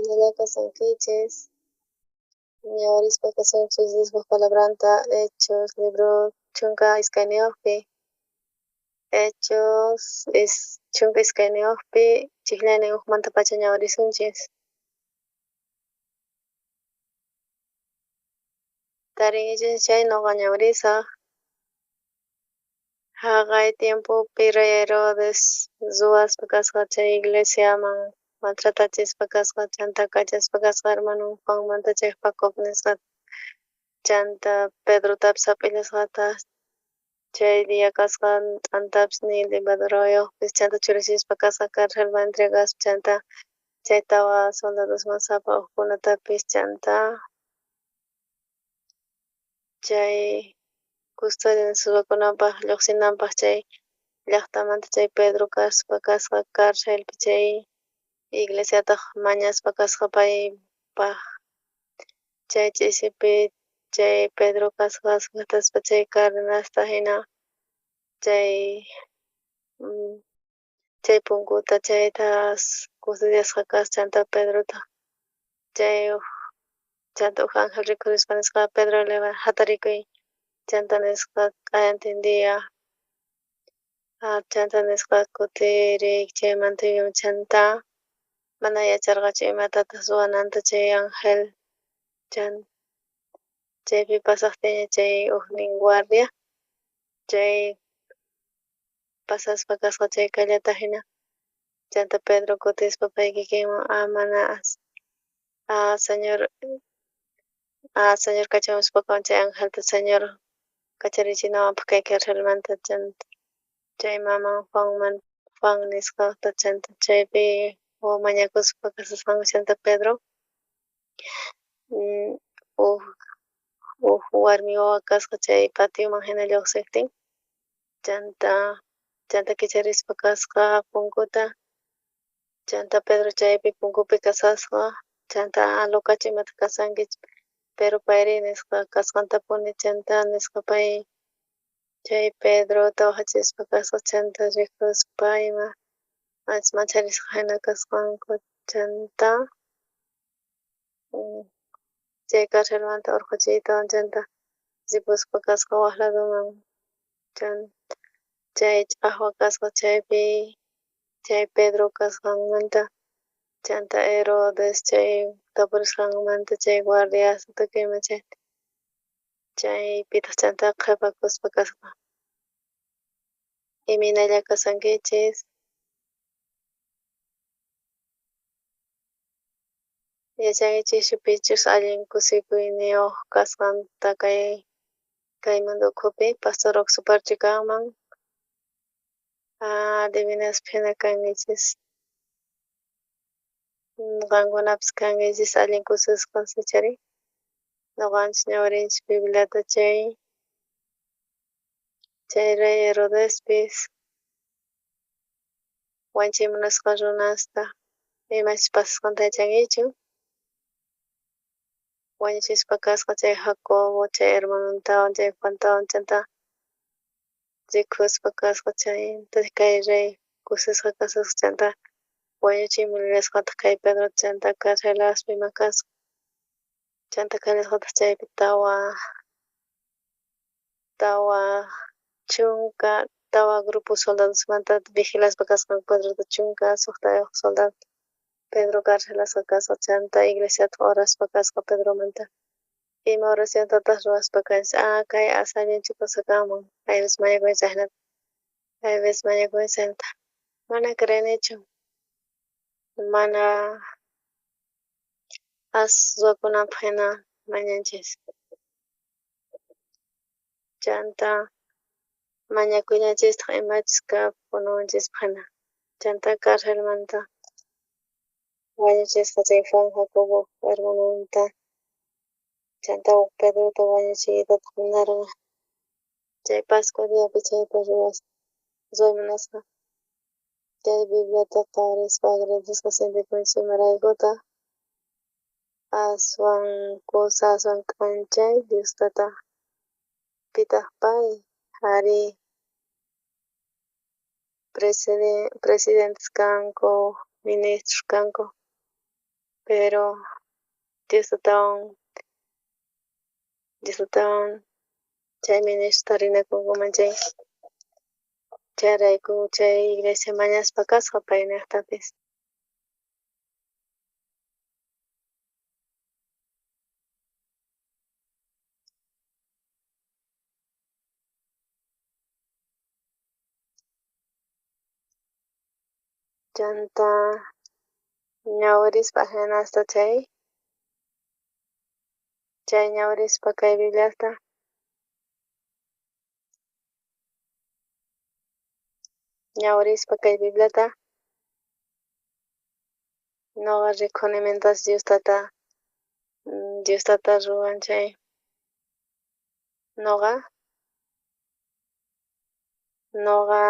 Imaynalla kasankichis? Ñawirispa kasunchis Diospa palabranta Hechos libro 12pi. Hechos es 12pi chijllaynin ujmantapacha ñawirisunchis. Tarinkichis chay nuqa ñawirisaq. Jaqay tiempopi rey Herodes ruwaspa kasqa chay iglesiaman maltratachispa kasqa chanta kachaspa kasqa hermanon Juanmanta chay Jacob nisqa chanta Pedrotapis hap'illasqataq chay día kasqa t'antapis ni levadurayuqpis chanta churachispa kasqa carcelman entregaspa chanta chay tawa soldadosman sapa ujkunatapis chanta chay custodia ruwakunanpaq lluqsinanpaq chay llaqtamanta chay Pedro kaspa kasqa carcelpi chay iglesiataq mañaspa kasqa paypaq chay ch'isipi chay Pedro kasqa sujetaspa chay cadenasta hina chay chay punkuta chayta custodiasqa kasqa chanta Pedrota chay chanta uj ángel rikhurispa nisqa Pedro jatarikuy chanta nisqa q'ayantin día chanta nisqa kutiriy chaymanta chanta mana yacharqachu imatataq ruwananta chay ángel chaypi pasaqtinña chay ujnin guardia chay pasaspa kasqa chay callata hina chanta Pedro kutispa pay kikinman mana Señor Señor kachamuspakan chay angelta Señor kacharichinawanpaq kay carcelmanta chanta chay maman Juanman Juan nisqata chanta chaypi mañakuspa kasasqanku chanta Pedro uj warmi wawa kasqa chay patioman hina lluqsiqtin chanta kicharispa kasqa punkuta chanta Pedro chaypi punkupi kasasqa chanta locachu imata kasanki pero payri nisqa kasqantapuni chanta nisqa pay chay Pedrota waqachispa kasqa chanta rikuspa ima mancharisqa hina kasqanku chanta chay carcelmanta urqhuchiytawan chanta ripuspa kasqa waq ladoman chay ch'aqwa kasqa chaypi chay Pedro kasqanmanta chanta Herodes chay tapurisqanmanta chay guardias tukuy ima chaypitaq chanta qhipakuspa kasqa. Imaynalla kasankichis? Yachankichischu pichus allin kusikuyniyuq kasqanta kay mundo ukhupi pastor uqsuparchu kanman adivinaspa hina kankichis qankunapis kankichis allin kusisqas ichari nuqanchis ñawirinchis Bibliata chay rey Herodespis wañuchiy munasqa runasta imachus pasasqanta yachankichu wañuchispa kasqa chay Jacobo chay hermanontawan chay Juantawan chanta rikuspa kasqa chay kay rey kusisqa kasasqa chanta wañuchiy munallasqataq kay Pedrota chanta carcelaspa ima kasqa chanta kallasqataq chaypi tawa grupo soldadosmanta vigilaspa kasqanku Pedrota 16 soldado Pedro carcelasqa kasqa chanta iglesiataq oraspa kasqa Pedromanta ima oraciontataq ruwaspa kanchis kay as allinchu cosa kanman hay veces mañakunchis ajinata hay veces mañakunchis ajinata mana creenichu mana as ruwakunanpaq hina mañanchis chanta mañakullanchistaq imachus kapunawanchispaq hina chanta carcelmanta wañuchisqa chay Juan Jacobo hermanonta chanta Pedrota wañuchiytataq munarqa chay Pascua diapi chayta ruway munasqa chay Bibliata qhawarispa agradecesqa sientekunchis imaraykutaq aswan kusa aswan k'anchay Dios tata pitaq pay ari presidentes kanku ministros kanku Pero Dios Tatawan chaymi nishuta rinakunkuman chay. Chayrayku chay iglesia mañaspa kasqa paynejtapis. Chanta ñawirispa ajinasta chay ñawirispa kay Bibliasta ñawirispa kay Bibliata noqa rikuni mientras Dios Tata ruwan chay noqa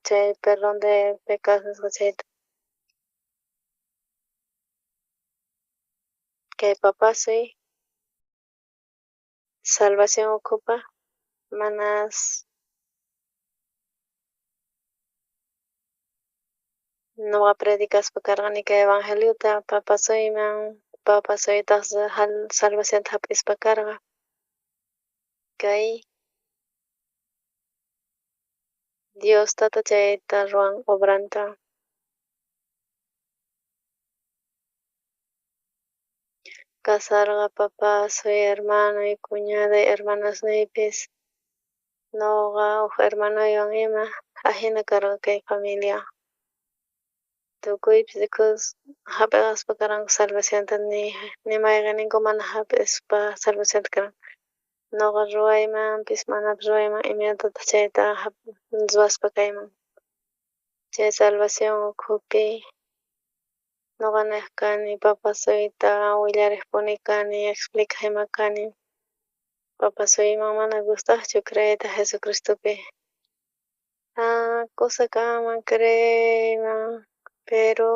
chay perdón de pecados nisqa chayta kay papasuy salvación ukhupa manas noqa predicaspa karqani kay evangeliota papasuyman, papasuytaj salvacionta jap'ispa karqa kay Dios Tata chayta ruwan obranta. Kasarqa papasuy, hermanoy, cuñadoy, hermanasniypis, noqa uj hermanoywan ima, ajina karqa kay familia. Tukuypis jap'iqaspa karqanku salvacionta, ni mayqenninku mana jap'ispa salvacionta karqanku. Noqa ruwaymanpis manapis ruwayman imaynatataj chayta ruwaspa kayman. Chay salvación ukhupi noqa nej kani papasuyta willarejpuni kani, explicaj ima kani. Papasuyman mana gustajchu creeyta Jesucristopi. Ah, cosa kanman creeyman, pero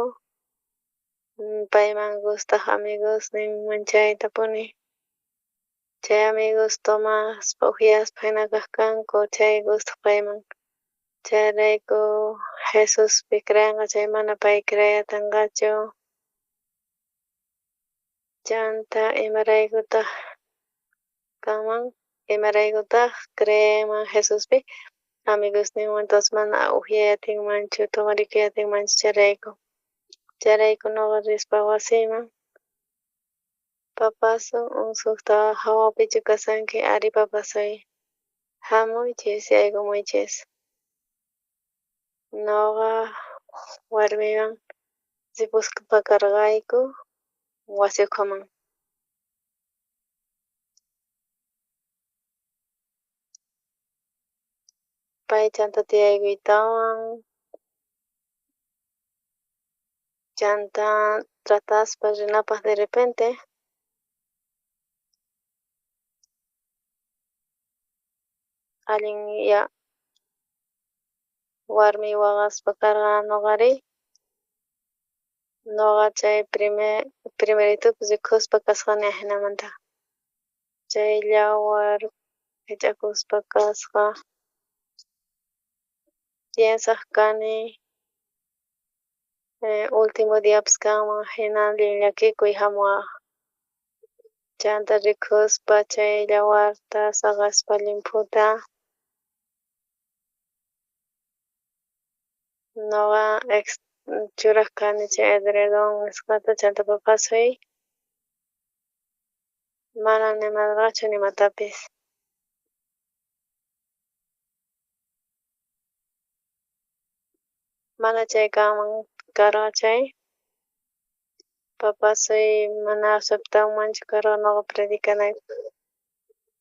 payman gustaj amigosninwan chaytapuni. Chay amigos tomaspa ujyaspa jina kaj kanku chay gustaj payman. Chayrayku Jesuspi creenqa chay mana pay creeyatanqachu. Chanta imaraykutaj kanman, imaraykutaj creenman Jesuspi amigosninwan entonces mana ujyay atinmanchu, tomarikuy atinmanchu chayrayku. Chayrayku noqa rispa wasiyman papasu unsujta jawapichu kasanki, ari papasuy, jamuychis yaykumuychis. Noqa warmiywan ripuspa karqayku wasi ukhuman. Pay chanta tiyaykuytawan chanta trataspa rinapaj de repente allin ya warmiy waqaspa karqa noqari noqa chay primeritupi rikuspa kasqani ajinamanta chay yawar jich'akuspa kasqa piensaj kani último diapis kanman jina llakikuy jamuwaj chanta rikuspa chay yawarta saqaspa llimphuta noqa churaj kani chay edredón nisqata chanta papasuy mana nimarqachu nimatapis. Mana chay kanman karqa chay papasuy mana aceptanmanchu karqa noqa predicanaypaj.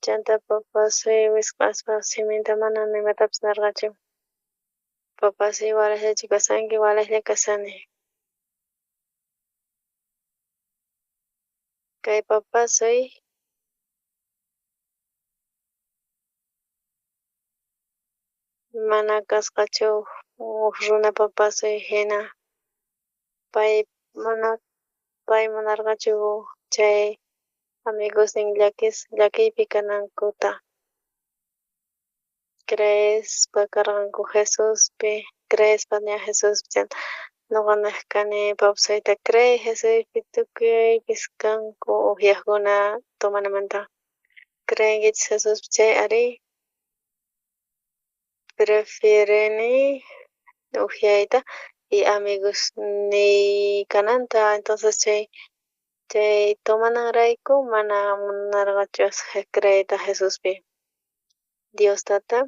Chanta papasuy wisq'aspa siminta mana nimatapis nerqachu. Papasuy walejllachu kasanki, walejlla kasani. Kay papasuy mana kasqachu uj runa papasuy jina. Pay mana pay munarqachu chay amigosnin llakiypi kanankuta. Creespa karqanku Jesuspi, creespa ña Jesuspi chanta Noqa nej kani papasuyta creey Jesuspi tukuypis kanku ujyajkuna tomanamanta. Creenkichis Jesuspi chay arí. Prefiereni ujyayta y amigosniy kananta entonces chay tomananrayku mana munarqachu creeyta Jesuspi. Dios tata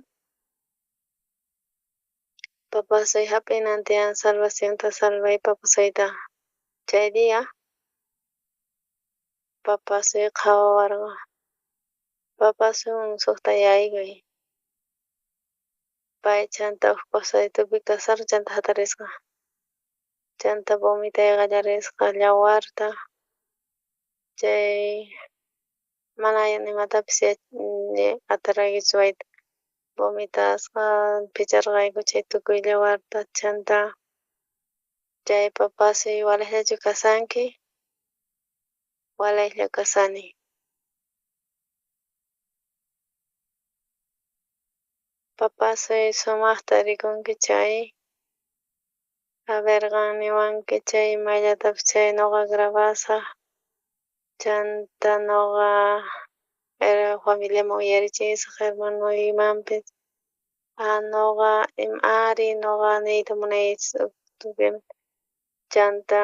papasuy jap'inan tiyan salvacionta salvay papasuyta. Chay día papasuy qhawawarqa. Papasun suqta yaykuy. Pay chanta uj posaditupi kasharqa chanta jatarisqa. Chanta vomitay qallarisqa yawarta. Chay mana imatapis atirqaykuchu ruwayta. Vomitasqa picharqayku chay tukuy yawarta chanta chay papasuy walejllachu kasanki? Walejlla kasani. Papasuy sumajta rikunki chay a ver qan niwanki chay imallatapis chay nuqa grabasaj chanta nuqa familiaman uyarichisaj hermanoymanpis nuqa ari nuqa niyta munaychis chanta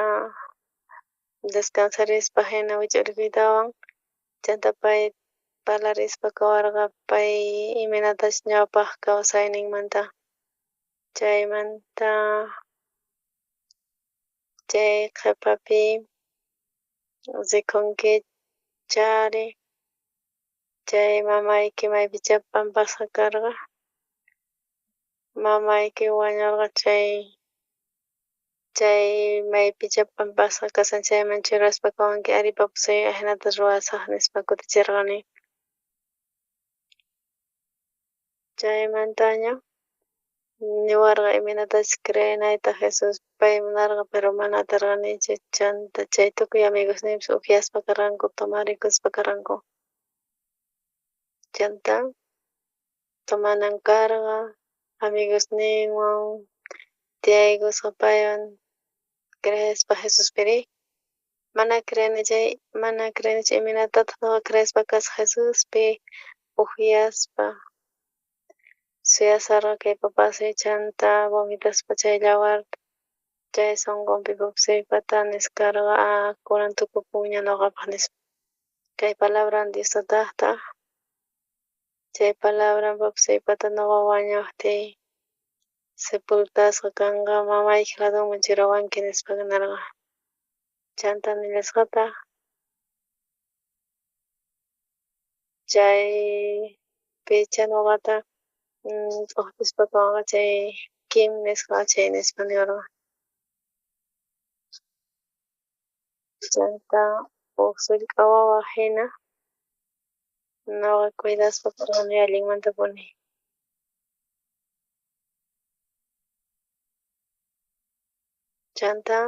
descansarispa jina wich'urikuytawan chanta pay parlarispa kawarqa pay imaynatachus ñawpaj kawsayninmanta chaymanta chay qhepapi rikunki chari chay mamayki maypichá p'ampasqa karqa mamayki wañurqa chay maypichá p'ampasqa kashan chayman churaspa kawanki ari papasuy ajinata ruwasaj nispa kuticherqani. Chaymantaña niwarqa imaynatachus creenayta Jesuspi pay munarqa pero mana aterqanichu chanta chay tukuy amigosniypis ujyaspa karqanku tomarikuspa karqanku. Chanta tomanan karqa amigosninwan tiyaykusqa paywan creespa Jesuspiri mana creeni chay mana creenichu imaynatataq nuqa creespa kasaj Jesuspi ujyaspa suyasarqa kay papasuy chanta vomitaspa chay yawarta chay sunqunpi papasuypata niskarqa kunan tukupunña nuqapaj nispa. Kay palabran Dios tatajta chay palabran papasuypata nuqa wañujtiy sepultasqa kanqa mamaykiq ladunman churawanki nispa nerqa. Chanta nillasqataj chay picha nuqata t'uqpispa kawanqa chay Kim nisqa chay nispa niwarqa. Chanta uj sullk'a wawa jina nuqa cuidaspa karqani allinmantapuni. Chanta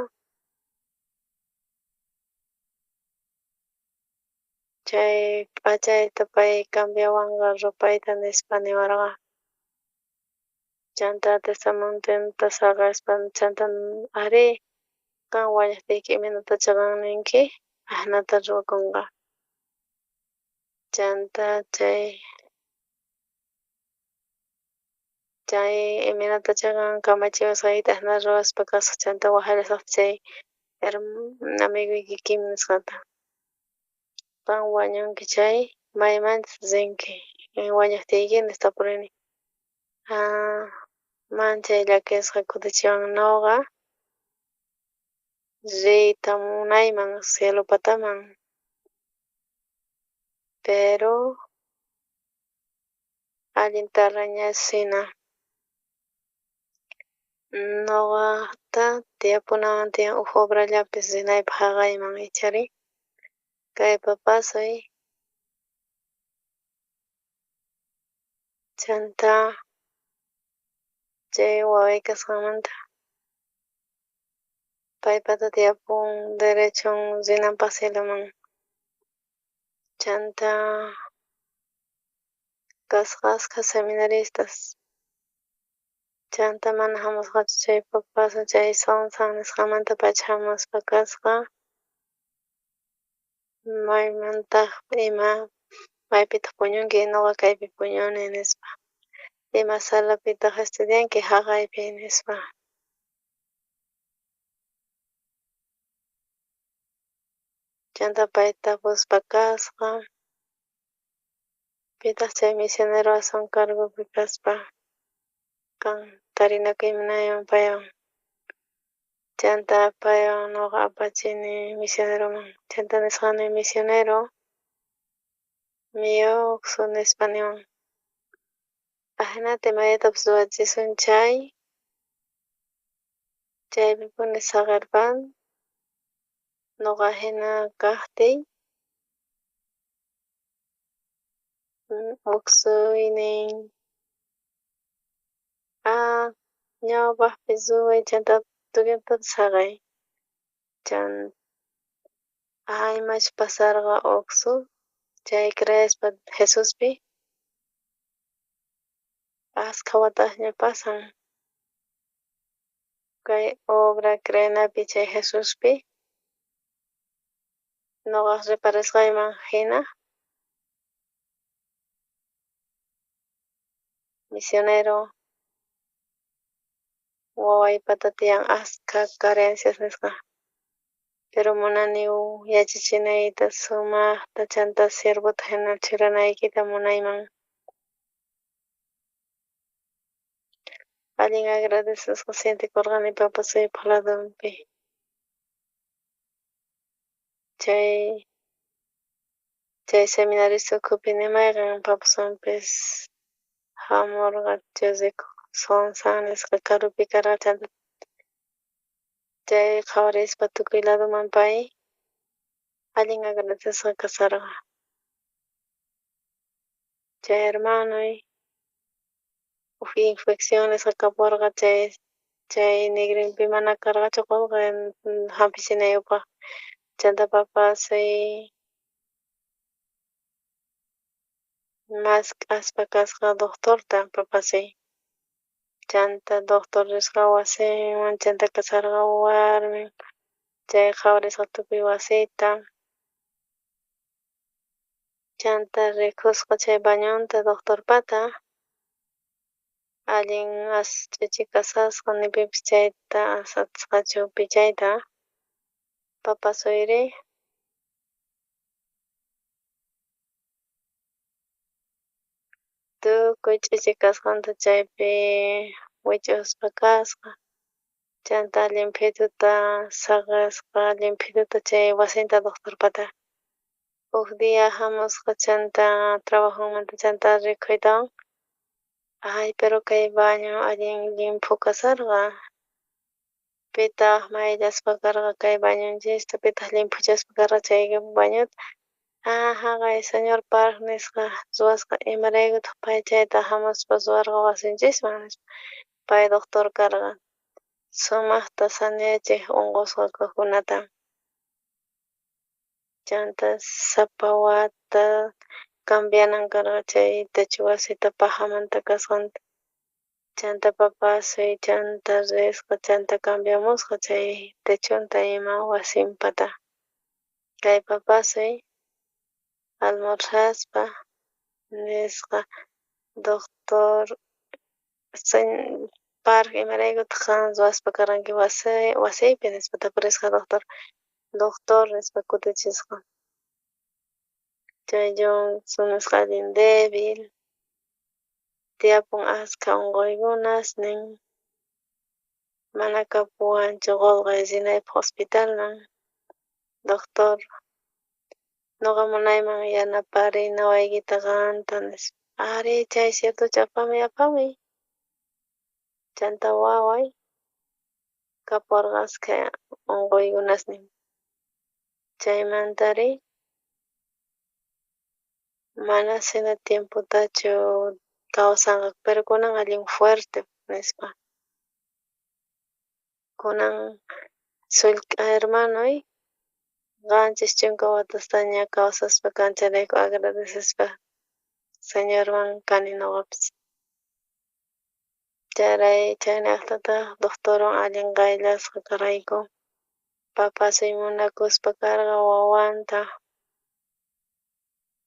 chay p'achayta pay cambiawanqa ropayta nispa niwarqa. Chanta testamentonta saqespa chanta arí qan wañujtiyki imaynatachus qan ninki ajinata ruwakunqa. Chanta chay imaynatachus qan kamachiwasqaykita ajinata ruwaspa kasaj chanta wajallasajtaj chay amigoyki Kim nisqata. Qan wañunki chay maymanchus rinki wañujtiyki nispa tapurini. Manchay llakisqa kutichiwan nuqa riyta munayman cielo pataman pero allin tardañasina nuqata tiyapunawan tiyan uj obrallapis rinaypaj jaqayman ichari kay papasuy chanta chay waway kasqanmanta paypata tiyapun derechon rinanpaj cieloman chanta kasqa ashkha seminaristas Chanta mana jamusqachu chay papasu chay Sonsan nisqamantapacha jamuspa kasqa. Maymantaj ima maypitaq puñunki, noqa kaypi puñuni nispa. Ima salapitaq estudianki, jaqaypi nispa. Chanta pay tapuspa kasqa, pitaq chay misionero aswan cargopi kaspa kan tarinakuy munayman paywan. Chanta paywan noqa apachini misioneroman. Chanta nisqani misionero Mioksu nispa niwan. Ajinata imallatapis ruwachisun chay chaypipuni saqerpan noqa jina kajtiy uksuynin ñawpajpi ruway chanta tukuyta saqey. Imachus pasarqa uksu chay creespa Jesuspi askha watasña pasan kay obra creenapi chay Jesuspi noqaj reparasqayman jina misionero wawaypata tiyan askha carencias nisqa, pero munani yachachinayta sumajta chanta siervota jina churanaykita munayman. Allin agradecesqa sientekurqani papasuypaj ladonpi. Chay seminarista ukhupi ni mayqen papasunpis jamurqachu rikuj Sonsan nisqa karupi karqa chanta chay qhawarispa tukuy ladoman pay allin agradecesqa kasarqa. Chay hermanoy uj infección nisqa kapuwarqa chay nigrinpi mana karqachu qolqe jampichinaypaj. Chanta papasuy mask'aspa kasqa doctorta papasuy. Chanta doctor risqa wasinman chanta kasarqa warmin chay qhawarisqa tukuy wasita. Chanta rikusqa chay bañonta doctorpata allin as ch'ichi kasasqa ni pipis chayta atisqachu pichayta. Papasuyri tukuy ch'ichi kasqanta chaypi wich'uspa kasqa. Chanta llimphituta saqesqa llimphituta chay wasinta doctorpata. Uj día jamusqa chanta trabajonmanta chanta rikhuytawan ay pero kay baño allin llimphu kasarqa. Pitaq mayllaspa karqa kay bañonchista, pitaq llimphuchaspa karqa chay bañota. Jaqay señor Park nisqa ruwasqa imaraykutaq pay chayta jamuspa ruwarqa wasinchisman nispa. Pay doctor karqa sumajta saneachej unqusqa kajkunata. Chanta sapa wata cambianan karqa chay techo wasita pajamanta kasqanta. Chanta papasuy chanta risqa chanta cambiamusqa chay techonta ima wasinpata. Kay papasuy almorzaspa nisqa doctor Park imaraykutaq qan ruwaspa karqanki wasiypi nispa tapurisqa doctor. Doctor nispa kutichisqa. Chay Johnson nisqa allin débil tiyapun askha unquykunasnin mana kapuwanchu qolqe rinaypaj hospitalman. Doctor noqa munayman yanaparinawaykita qanta nispa. Ari chay ciertochu apamuy apamuy. Chanta waway kapuwarqa askha unquykunasnin. Chaymantari mana sina tiempotachu kawsanqa, pero kunan allin fuerte nispa. Kunan sullk'a hermanoy 70 watastaña kawsaspa kan chayrayku agradecespa Señorman kani noqapis. Charay chaynejtataj doctorwan allin qayllasqa karqayku. Papasuy munakuspa karqa wawanta.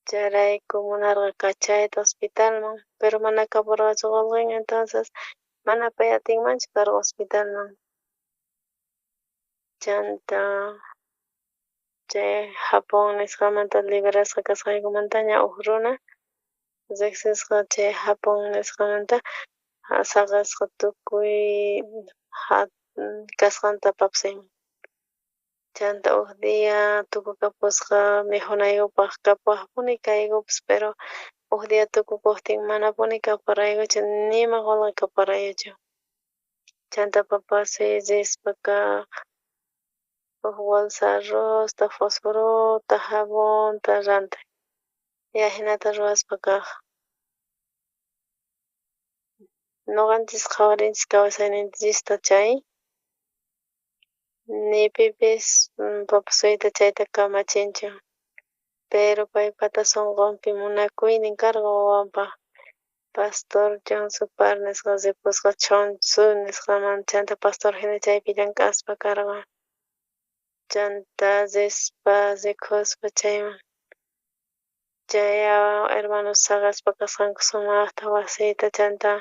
Chayrayku munarqa kachayta hospitalman, pero mana kapurqachu qolqen, entonces mana pay atinmanchu karqa hospitalman. Chanta chay Japón nisqamanta liberasqa kasqaykumantaña uj runa rejsisqa chay Japón nisqamanta saqesqa tukuy kasqanta papasuyman. Chanta uj día tukukapusqa mikhunaykupaj kapuwajpuni kaykupis, pero uj día tukukojtin manapuni kaparaykuchu, nima qolqe kaparaykuchu. Chanta papasuy rispa kaj uj bolsa arrozta, fosforota, jabonta rantej. Y ajinata ruwaspa kaj. Noqanchis qhawarinchis kawsayninchista chay, ni pipis papasuyta chayta kamachinchu, pero paypata sonqonpi munakuynin karqa wawanpaj. Pastor John Supar nisqa ripusqa Chonsu nisqaman, chanta pastor jina chaypi llank'aspa karqa. Chanta rispa rikuspa chayman chay hermanos saqespa kasqanku sumajta wasita, chanta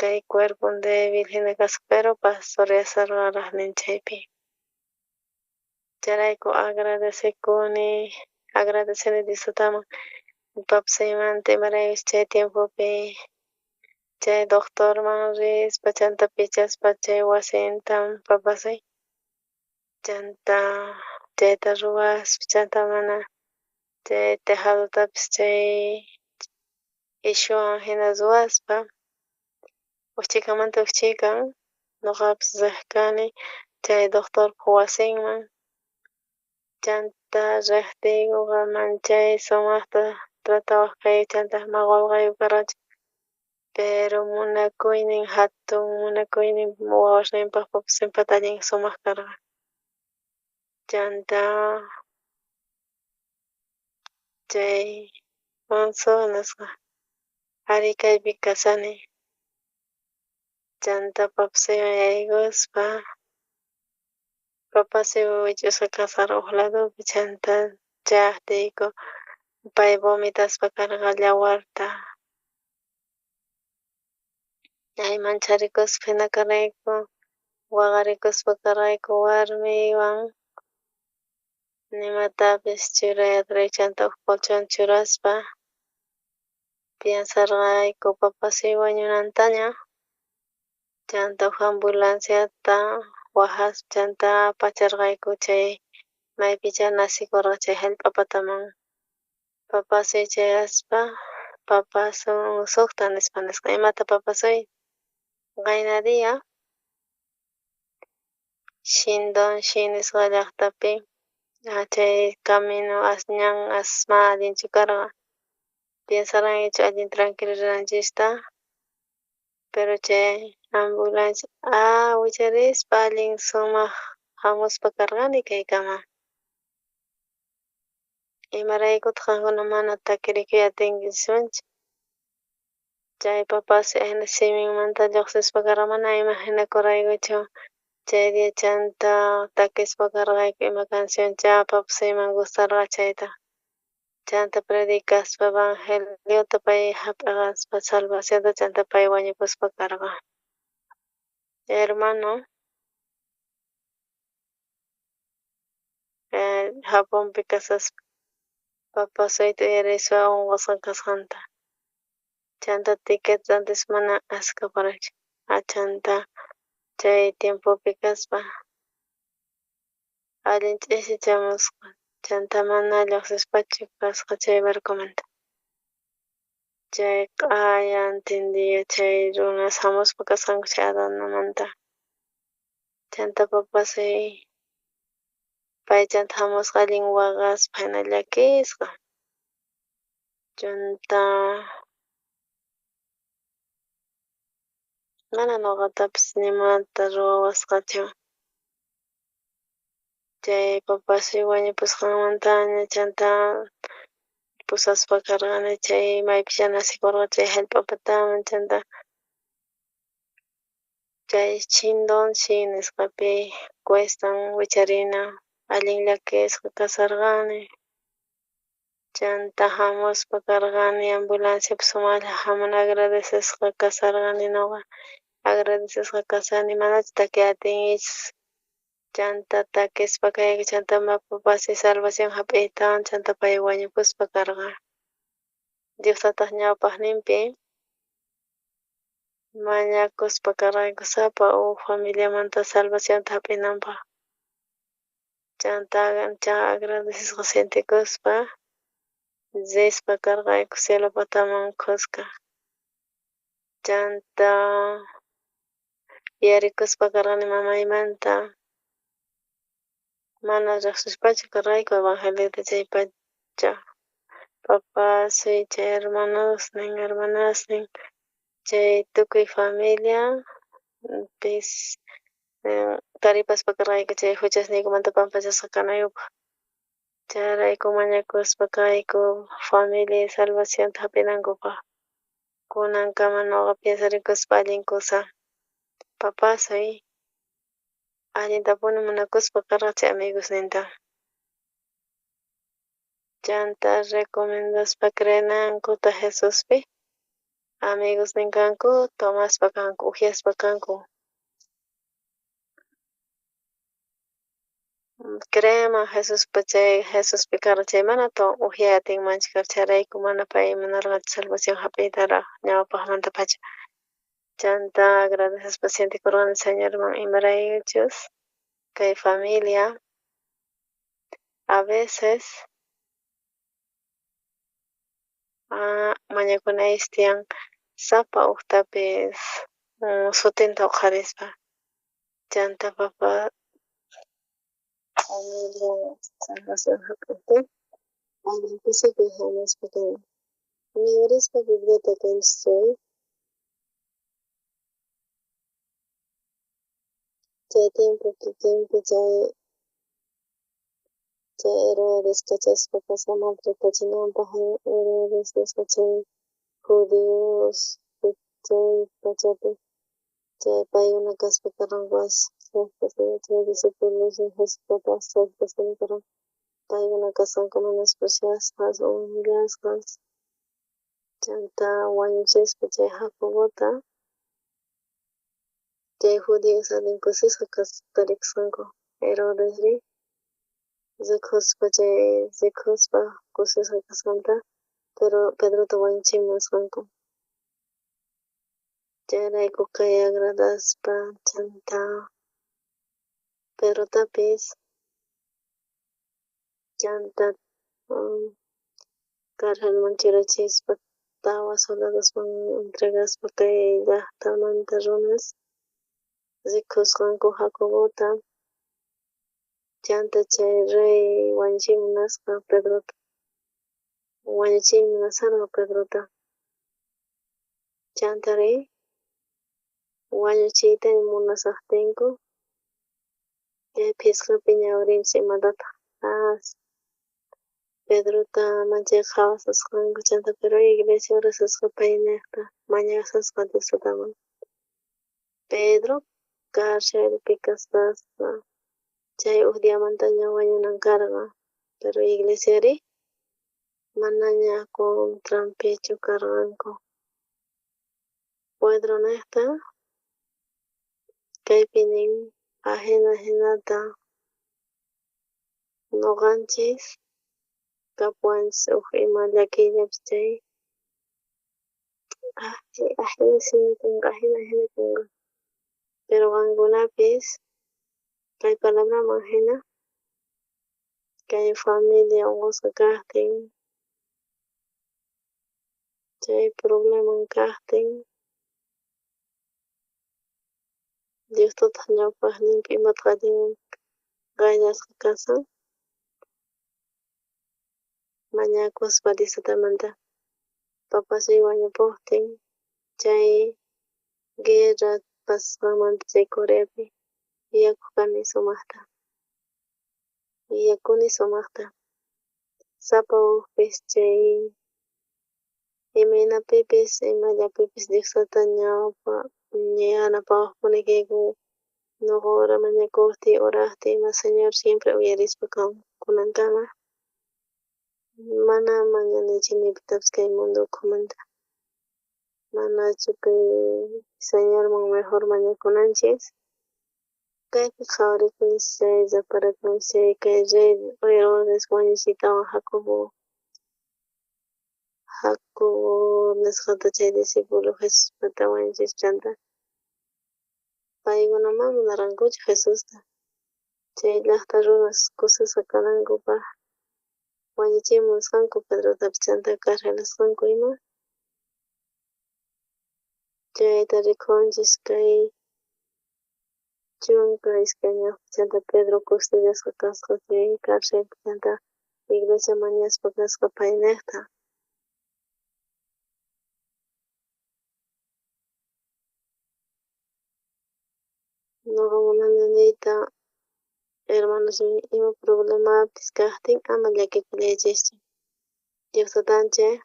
kay cuerpon débil jina kasqa, pero pastoreasharqaraj nin chaypi. Chayrayku agradecekuni, agradeceni Diostaman papasuymanta, imaraykuchus chay tiempopi chay doctorman rispa chanta pichaspa chay wasinta papasuy, chanta chayta ruwaspa, chanta mana chay tejadotapis chay ishuwan jina ruwaspa uj chhikamanta uj chhikan noqapis rej kani chay doctorpa wasinman. Chanta rejtiykoqa manchay sumajta tratawaj kayku, chanta ma qolqeyoj karqachu, pero munakuynin jatun munakuynin wawasninpaj papasinpata allin sumaj karqa. Chanta chay Monzo nisqa arí kaypi kashani. Chanta papasuywan yaykuspa papasuy wich'usqa kasharqa uj ladopi, chanta chayajtiyku pay vomitaspa karqa llawarta. Ay mancharikuspa jina karqayku, waqarikuspa karqayku warmiywan, nimatapis churay atirayku, chanta uj colchón churaspa piensarqayku papasuy wañunantaña. Chanta uj ambulanciata wajaspa chanta apacharqayku chay maypichá nacikorqa chay jallp'a pataman. Papasuy chayaspa papasun sojta nispa nisqa, imata papasuy? Qayna día Shindonshi nisqa llajtapi chay camino as ñan as mana allinchu karqa. Piensarqankichu allin tranquilo rinanchista, pero chay ambulancia wicharispa allin sumaj jamuspa karqani kaykama. Imaraykutaq qankuna mana takirikuy atinkichismanchu? Chay papasuy ajina siminmanta llojsispa karqa, mana imaginakurqaykuchu chay día chanta takispa karqayku ima cancionchá papasuyman gustarqa chayta. Chanta predicaspa evangeliota pay jap'eqaspa salvacionta, chanta pay wañupuspa karqa. Hermano Japonpi kashaspa papasuyta uyarispa onqosqa kasqanta. Chanta ticket rantispa mana askaparqachu. Chanta chay tiempopi kaspa allin ch'isi chamusqa, chanta mana llojsispachu kasqa chay barcomanta. Chay q'ayantin día chay runas jamuspa kasqanku chay aduanamanta. Chanta papasuy pay chanta jamusqa allin waqaspa jina llakisqa. Chanta mana noqatapis nimata ruwawasqachu. Chay papasuy wañupusqanmantaña chanta pusaspa karqani chay maypichá nacikorqa chay jallp'a pataman, chanta Chay Chindonchi nisqapi cuestan wicharina, allin llakisqa kasarqani. Chanta jamuspa karqani ambulanciapi sumajlla jamun, agradecesqa kasarqani noqa, agradecesqa kasani, manachu takiy atinkichis. Chanta takispa kayku, chanta papasiy salvación jap'iytawan, chanta pay wañupuspa karqa. Diostataj ñawpajninpi mañakuspa karqayku sapa uj familiamanta salvacionta jap'inanpaj. Chanta ancha agradecesqa sientekuspa rispa karqayku cielo pataman khuska. Chanta yuyarikuspa karqani mamaymanta, mana rejsispachu karqayku evangeliota chaypacha. Papasuy chay hermanosnin, hermanasnin, chay tukuy familia pis taripaspa karqayku chay juchasniykumanta pampachasqa kanaykupaj. Chayrayku mañakuspa kayku familia salvacionta jap'inankupaj. Kunankama noqa piensarikuspa allin kusa. Papasuy allintapuni munakuspa karqa chay amigosninta. Chanta recomendaspa creenankuta Jesuspi, amigosnin kanku, tomaspa kanku, ujyaspa kanku. Creenman Jesuspa chay Jesuspi karqa chay mana ujyay atinmanchu karqa, chayrayku mana pay munarqachu salvación jap'iytaraj ñawpajmantapacha. Chanta agradecespa sientekurqani Señorman, imaraykuchus kay familia a veces mañakunaychis tiyan sapa ujtapis sutinta uqharispa. Chanta papa familia salvación jap'ejtin allin kusikuy jamuspa kan. Ñawrispa Bibliata kanchis chay chay tiempo kikinpi chay Herodes kachaspa kasqa maltratachinanpaj. Herodes nisqa chay judíos chay pachapi chay paykuna kaspa karqanku chay discípulos Jesuspata sectas karqanku, paykuna kasqanku menospreciasqas, humillasqas. Chanta wañuchispa chay Jacobota, chay judíos allin kusisqa tarikusqanku. Herodesri rikuspa chay rikuspa kusisqa kasqanta, pero Pedrota wañuchiyta munasqanku. Chayrayku kay agradaspa chanta Pedrotapis chanta carcelman churachispa tawa soldadosman entregaspa kay llajtamanta runas rikusqanku Jacobota. Chanta chay rey wañuchiyta munasqa Pedrota, wañuchiyta munasharqa Pedrota. Chantari wañuchiyta munashajtinku chay phisqapi ñawirinchis imatataj Pedrota manchay qhawashasqanku. Chanta pero iglesia orashasqa paynejta mañashasqa Diostaman. Pedro carcelpi kasqasqa chay uj diamantaña wañunan karqa, pero iglesiari manaña contranpichu karqanku. Pedronejta kaypi nin ajina jinata noqanchis kapuwanchis uj ima llakiyllapis chay ajina jina kanqa, ajina jina kanqa. Pero qankunapis kay palabraman jina kay familia onqosqa kajtin, chay probleman kajtin, Diostataj ñawpajninpi imataj allin qayllasqa kasan, mañakuspa Diostatamanta. Papasuy wañupojtin chay guerra pasasqanmanta chay Coreapi yuyakoj kani sumajta, yuyakuni sumajta. Sapa ujpis chay imaynapipis imallapipis Diostata ñawpa Yanapawajpuni kayku noqa hora mañakojtiy, orajtiy ima Señor siempre uyarispa kawan kunankama. Mana mañanichu ni pitapis kay mundo ukhumanta. Manachu kay Señorman mejor mañakunanchis? Kaypi qhawarikunchis chay reparakunchis chay kay rey Herodes wañuchiytawan Jacobo Jacobo nisqata chay discípulo Jesuspata wañuchispa chanta paykuna mana munarqankuchu Jesusta. Chay llaqta runas kusisqa kanankupaq wañuchiyta munasqanku Pedrotapis chanta carcelasqanku ima. Chayta rikunchis kay 12 chanta Pedro custodiasqa kasqa chay carcelpi chanta iglesia mañaspa kasqa paynejta. Noqa munani niyta hermanos ima problemapis kajtin ama llakikullaychischu. Dios tatanchej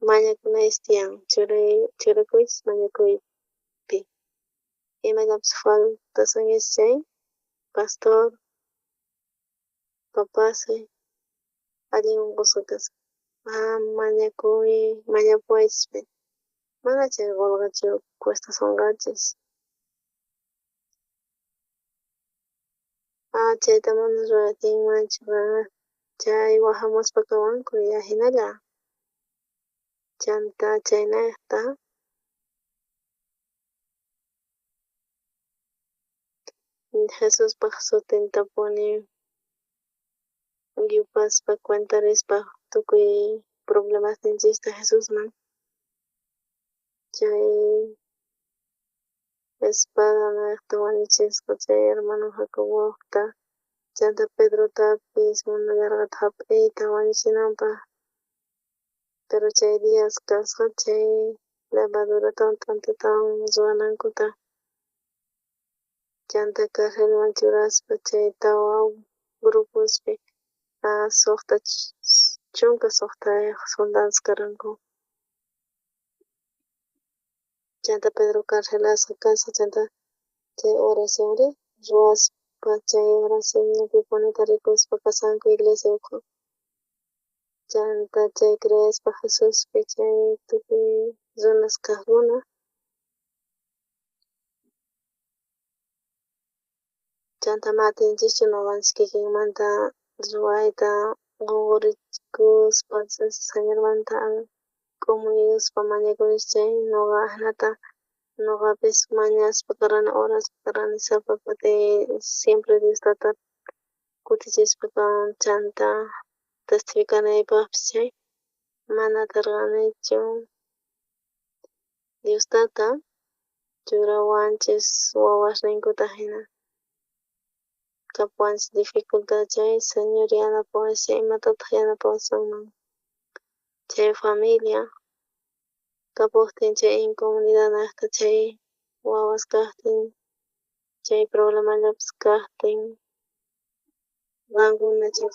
mañakunaychis tiyan, churakuychis mañakuypi. Imallapis faltasunkichis chay pastor, papasy allin unqusqa kashan. Mañakuy, mañapuwaychis mana chay qolqechu cuestasonqachis. Chayta mana ruway atinmanchu chay wajamuspa kawanku ajinalla. Chanta chaynejta Jesuspaj sutintapuni yupaspa cuentarispa tukuy problemasninchista Jesusman chay espada nejta wañuchisqa chay hermano Jacobojta chanta Pedrotapis munallarqataj jap'iyta wañuchinanpaj. Pero chay días kasqa chay levaduratawan t'antatawan ruwanankuta. Chanta carcelman churaspa chay tawa grupospi 16 soldados karqanku. Chanta Pedro carcelasqa kasqa chanta chay oracionri ruwaspa chay oracionpipuni tarikuspa kasqanku iglesia ukhu. Chanta chay creespa Jesuspi chay tukuy runas kajkuna. Chanta ma atinchischu noqanchis kikinmanta ruwayta qonqorikuspa Señormanta k'umuyuspa mañakunchis chay noqa ajinata noqapis mañaspa karani oraspa karani sapa kuti siempre Dios tata kutichispa kawan chanta testificanaypajpis chay mana atarqanichu. Dios tata churawanchis wawasninkuta jina. Kapuwanchis dificultad chay Señor yanapawanchis chay imatataj yanapawasunman chay familia kapujtin chay incomunidad nejta chay wawas kajtin chay problemallapis kajtin qankuna chay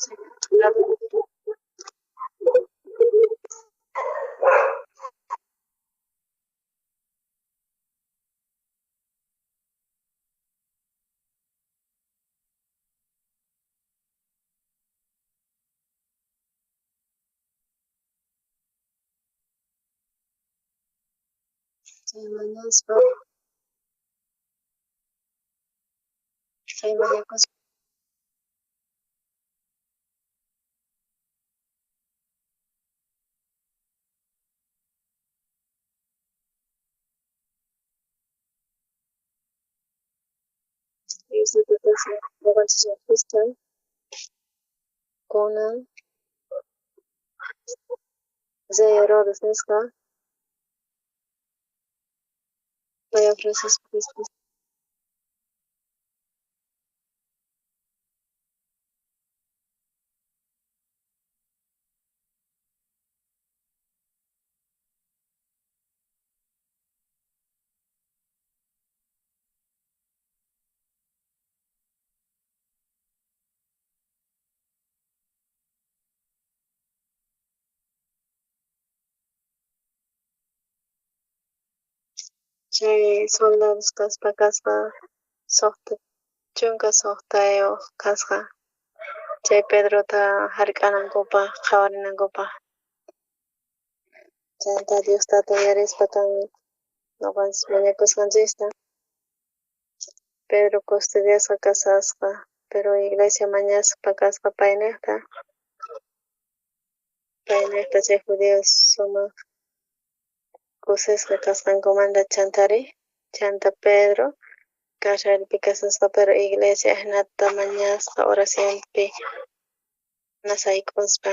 chay mañaspa chay mañakuspa Dios tata noqanchis kunan rey Herodes nisqa pay ofrecespa Chay soldados kaspa kasqa 66 kasqa chay Pedrota jark'anankupaj, qhawarinankupaj. Chanta Dios Tata uyarispa kan noqanchis mañakusqanchista. Pedro custodiasqa kasasqa, pero iglesia mañaspa kasqa paynejta. Paynejta chay judíos sumaj kusisqa kasqankumanta chantari. Chanta Pedro carcelpi kasasqa, pero iglesia ajinata mañasqa oracionpi mana sayk'uspa.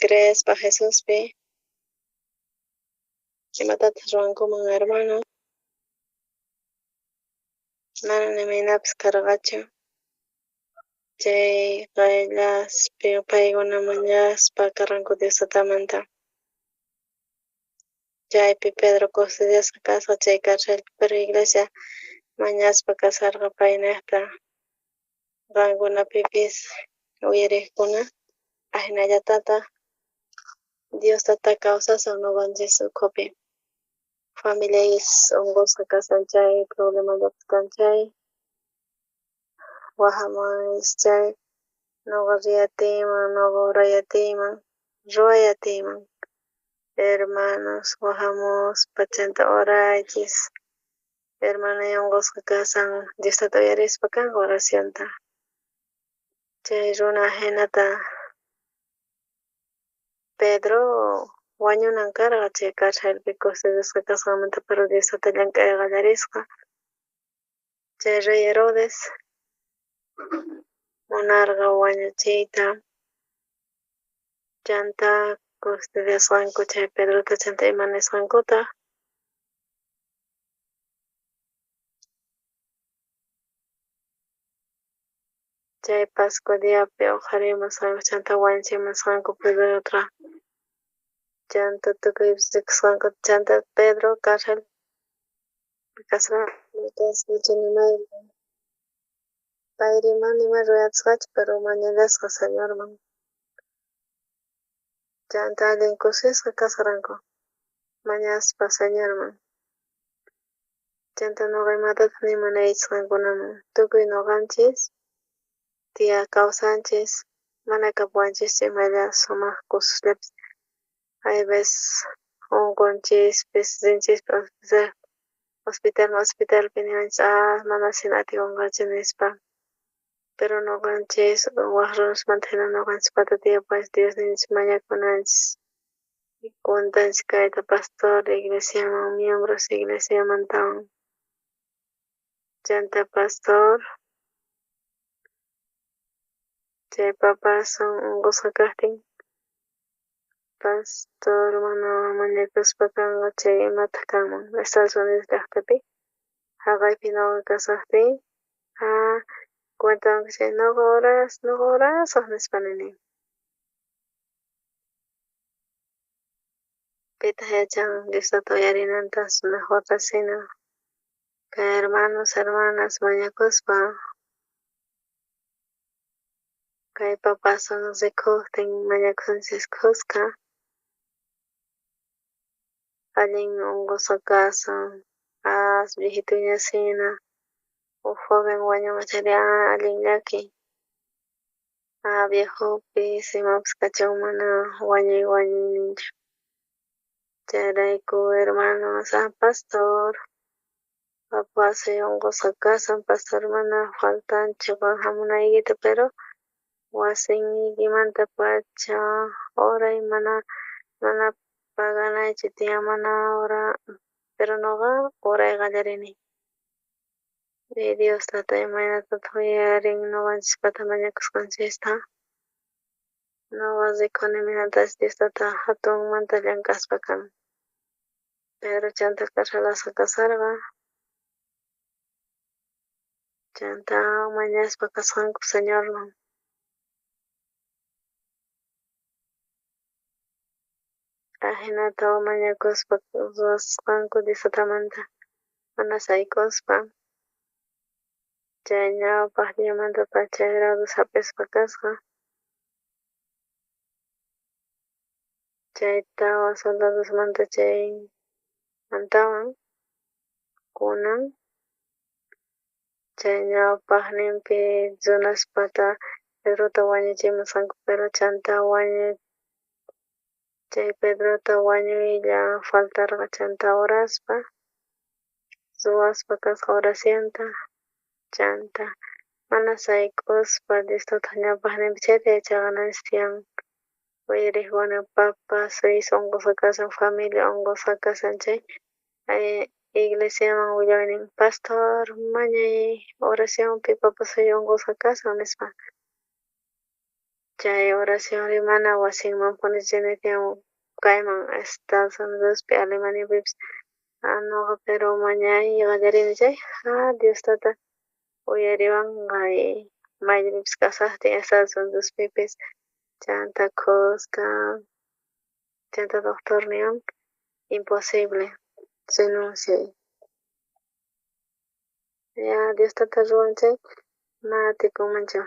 Creespa Jesuspi, imatataj ruwankuman hermano? Mana ni imaynapis karqachu. Chay qayllaspi paykuna mañaspa karqanku Dios Tatamanta. Chaypi Pedro custodiasqa kasqa chay carcelpi, pero iglesia mañaspa kasarqa paynejta. Qankunapipis uyarejkuna ajinallatataj Dios Tata kawsasan noqanchis ukhupi. Familiayis onqosqa kasan chay, problemallapis kan chay, wajamuwanchis chay, noqa riyatiyman, noqa orayatiyman, ruwayatiyman. Hermanos, wajamuspa chanta oraychis. Hermanay onqosqa kasan, Dios Tata uyarispa kanqa oracionta. Chay runa jinata Pedro wañunan karqa chay carcelpi custodiasqa kasqanmanta, pero Dios Tata llank'ay qallarisqa. Chay rey Herodes munarqa wañuchiyta. Chanta custodiasqanku chay Pedrota chanta ima nisqankutaj. Chay Pascua diapi oqharimusqanku chanta wañuchimusqanku Pedrota. Chanta tukuypis rikusqanku chanta Pedro carcelpi kasqa. Payri mana ima ruwayatisqachu, pero mañallasqa Señorman. Chanta allin kusisqa kasqaranku mañaspa Señorman. Chanta noqa imatataj nimunaychis qankunaman. Tukuy noqanchis tiya kawsanchis, mana kapuwanchischu imalla sumaj kusisllapis. Hay veces onqonchispis, rinchispis hospitalman, hospitalpi niwanchis, ah, mana sina atikunqachu nispa. Pero noqanchis waj runasmanta jina noqanchispata tiyapuwanchis Diosninchis mañakunanchis. Cuentanchis kayta pastor iglesiaman, miembros iglesiamantawan. Chanta pastor chay papasun onqosqa kajtin, pastor mana mañakuspa kanqa chay imataj kanman Estados Unidos llajtapi jaqaypi noqa kasajtiy, ah, cuentanku chay noqa oras, noqa orasaj nispa nini. Pitaj yachan Dios Tata uyarinanta mejorta sino kay hermanos, hermanas mañakuspa kay papasun rikojtin mañakusunchis khuska. Allin onqosqa kasan, as viejituña sina, uj joven wañunqa chayri, ah, allin llaki. Ah, viejopis imapis kachun mana wañuy wañuyninchu. Chayrayku hermanos, ah, pastor, papasuy onqosqa kasan, pastor mana faltanchu qan jamunaykita, pero wasinniykimanta pacha oray mana mana paganaychu tiyan mana hora, pero noqa oray qallarini. Y Dios Tata imaynatataj uyarin noqanchispata mañakusqanchista. Noqa rikuni imaynatachus Dios Tata jatunmanta llank'aspa kan. Pedro chanta carcelasqa kasarqa. Chanta mañaspa kasqanku Señorman. Ajinata mañakuspa ruwasqanku Dios Tatamanta mana sayk'uspa. Chay ñawpaj diamantapacha Herodes jap'isqa kasqa. Chay tawa soldadosmanta chaymantawan kunan chay ñawpajninpi runaspata Pedrota wañuchimusqanku, pero chanta chay Pedrota wañuylla faltarqa chanta oraspa ruwaspa kasqa oracionta chanta mana sayk'uspa Dios Tataj ñawpajninpi chayta yachaqananchis tiyan. Uyariqkuna papa suyus unqusqa kashan, familia unqusqa kashan chay iglesiaman willawaynin pastor mañay oracionpi papa suyu unqusqa kashan nispa. Chay oracionri mana wasinmanpuni rinay tiyan kayman Estados Unidospi Alemaniapipis nuqa pero mañay qallarini chay Dios tata uyariwanqa mayllapipis kashajtiy Estados Unidospipis chanta khuska chanta doctor niwan imposible renunciay. Ya Dios tata ruwan chay mana atikunmanchu.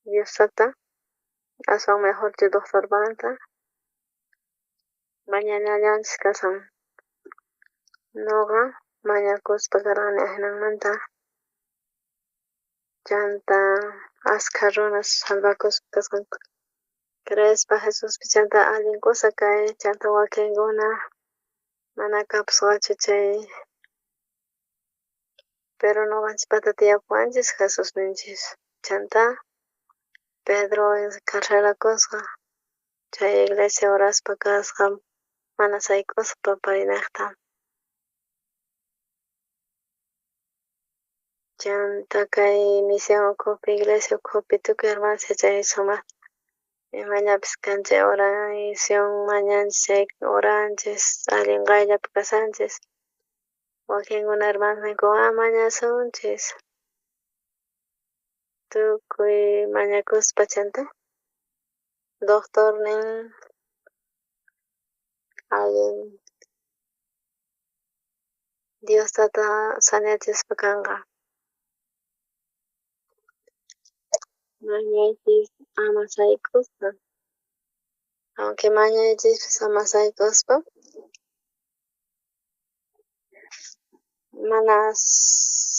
Dios tata aswan mejorchu doctormanta mañanallanchis kashan. Nuqa mañakuspa karqani ajinanmanta chanta askha runas salvakuspa kasqanku creespa Jesuspi chanta allin kusa kay chanta wakinkuna mana kapusqachu chay pero nuqanchispata tiyapuwanchis Jesusninchis chanta Pedro encarcelakusqa chay iglesia oraspa kasqa mana sayk'uspa paynejta. Chanta kay misión ukhupi iglesia ukhupi tukuy hermanos yachay sumaqta imallapis kan chay oración mañanchis chay oranchis allin qayllapi kashanchis wakinkuna hermanos ninku mañasunchis tukuy mañakuspa chanta doctor nin allin Dios tata sañachispa kanqa. Mañaychis ama sayk'uspa. Aunque mañaychispis ama sayk'uspa mana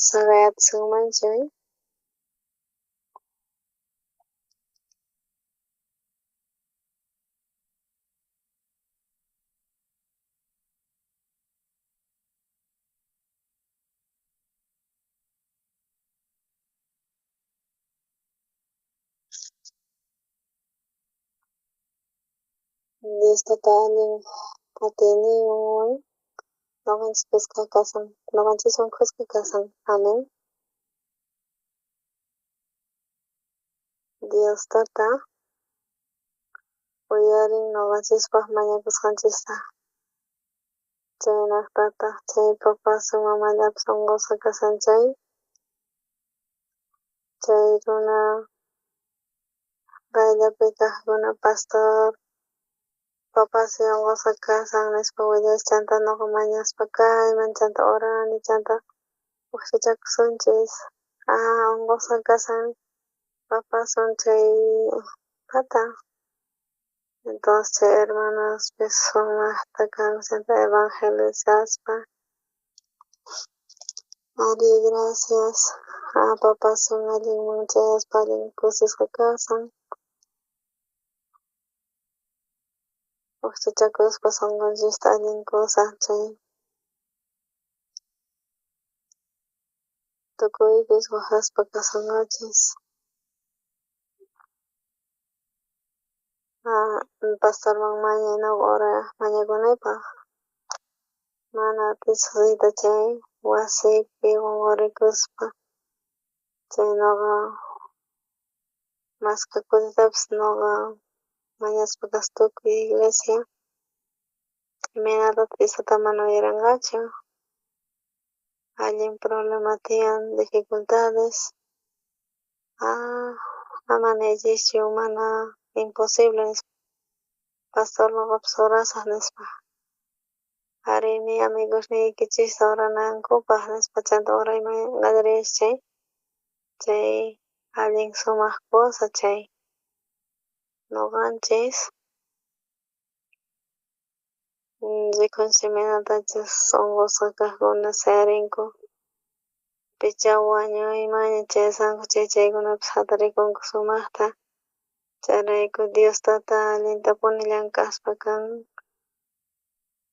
saqeyatisunmanchu. Dios tata allin atiyninwan noqanchis khuska kashan, noqanchiswan khuska kashan. Amén. Dios tata uyarin noqanchispaj mañakusqanchista. Chaynajtataq chay papasun mamallapis unqusqa kashan chay runa qayllapi kajkuna pastor papasi unqusqa kashan nispa willaychis chanta nuqa mañaspa kayman chanta orani chanta ujchachakusunchis unqusqa kashan papasun chay pata. Entonces chay hermanospis sumaqta kanku chanta evangelizaspa ari gracias papasun allinman chayaspa allin kusisqa kashan. Ujchachakuspa sunqunchista allin kusa chay tukuypis wajaspa kasanqachis. Pastorman mañay nuqa ora mañakunaypaj mana atisaq riyta chay wasipi qunqurikuspa chay nuqa maskha kutitapis nuqa mañaspa kasqa tukuy iglesia imaynatataq Dios tata mana uyaranqachu allin problema tiyan dificultades ama niychischu mana imposible nispa pastor nuqapis orasaj nispa ari ni amigosniykichista oranankupaj nispa chanta orayman qallariychis chay chay allin sumaq cosa chay noqanchis. Rikunchis imaynatachus onqosqa kajkuna sayarinku, pichá wañuymanña chayasqanku chay chaykunapis jatarikunku sumajta. Chayrayku Dios Tata allintapuni llank'aspa kan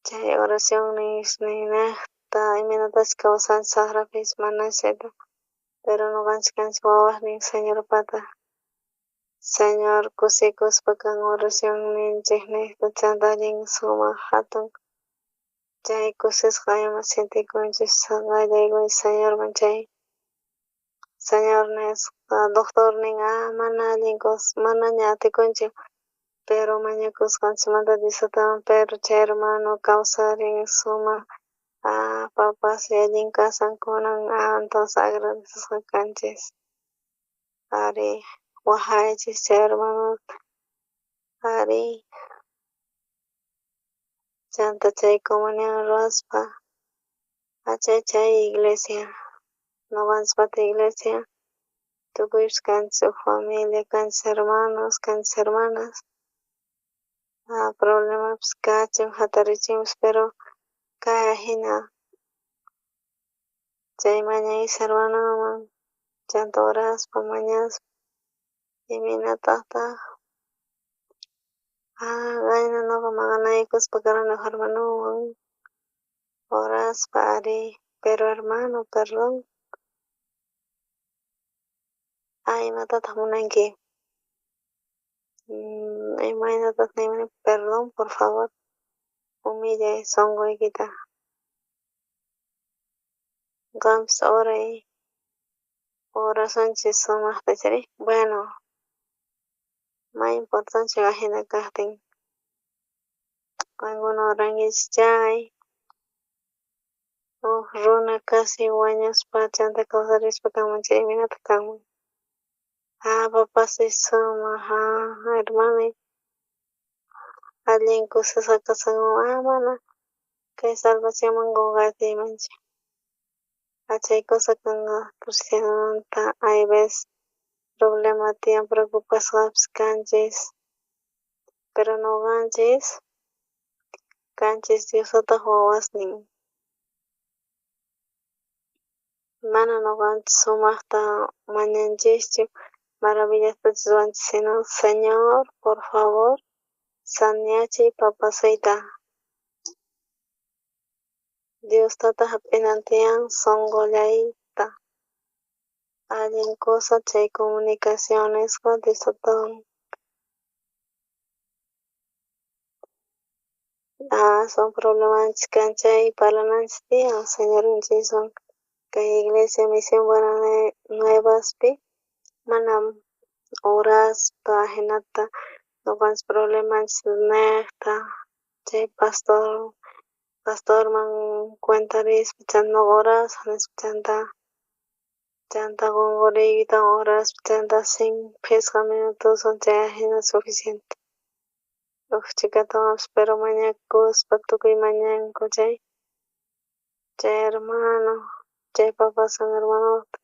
chay oración nisninejta imaynatachus kawsanchis sajrapis mana chayta, pero noqanchis kanchis wawasnin Señorpata. Señor kusikuspa kan oración ninchejnejta chanta allin sumaj jatun chay kusisqa ima sientekunchis qayllaykunchis Señorman chay. Señor nisqa doctor nin mana allin cosa manaña atikunchu, pero mañakusqanchikmanta Dios Tataman, pero chay hermano kawsarin sumaj papas allin kasan kunan entonces agradecesqa kanchis. Ari wajaychis chay hermano ari chanta chay comunión ruwaspa achay chay iglesia noqanchispata iglesia tukuypis kanchis uj familia kanchis hermanos kanchis hermanas problemapis kachun jatarichinpis pero kay ajina chay mañayis hermanoman chanta oraspa mañaspa imaynatajtaj qayna noqa maqanaykuspa karani uj hermanowan oraspa ari pero hermano perdón imatataj munanki imaynatataq niyman perdón por favor humillay sonqoykita qampis oray orasunchis sumajta chayri bueno may importante ajina kajtin qankuna orankichis chay uj runa casi wañuspa chanta kawsarispa kanman chay imaynataq kanman papasy sumaj hermanay allin kusisqa kasqankuman mana kay salvacionman qonqatiymanchu chay cosa kanqa cristianomanta hay veces problema tiyan preocupasqapis kanchis pero noqanchis kanchis Diosataq wawasnin mana noqanchis sumajta mañanchischu maravillastachus ruwanchis sino Señor por favor saneachiy papasuyta Dios Tata jap'inan tiyan sonqollayta allin cosa chay comunicación nisqa Dios Tatawan son problemanchis kan chay parlananchis tiyan Señorninchiswan kay iglesia Misión Buena Nuevaspi mana oraspa ajinata noqanchis problemanchis nejta chay pastorman cuentarispa chanta noqa orasaj nispa chanta qonqoriytawan oraspa chanta phisqa minutoswan chay ajina suficiente uj chhikatawanpis pero mañakuspa tukuy mañanku chay hermano chay papasan hermanota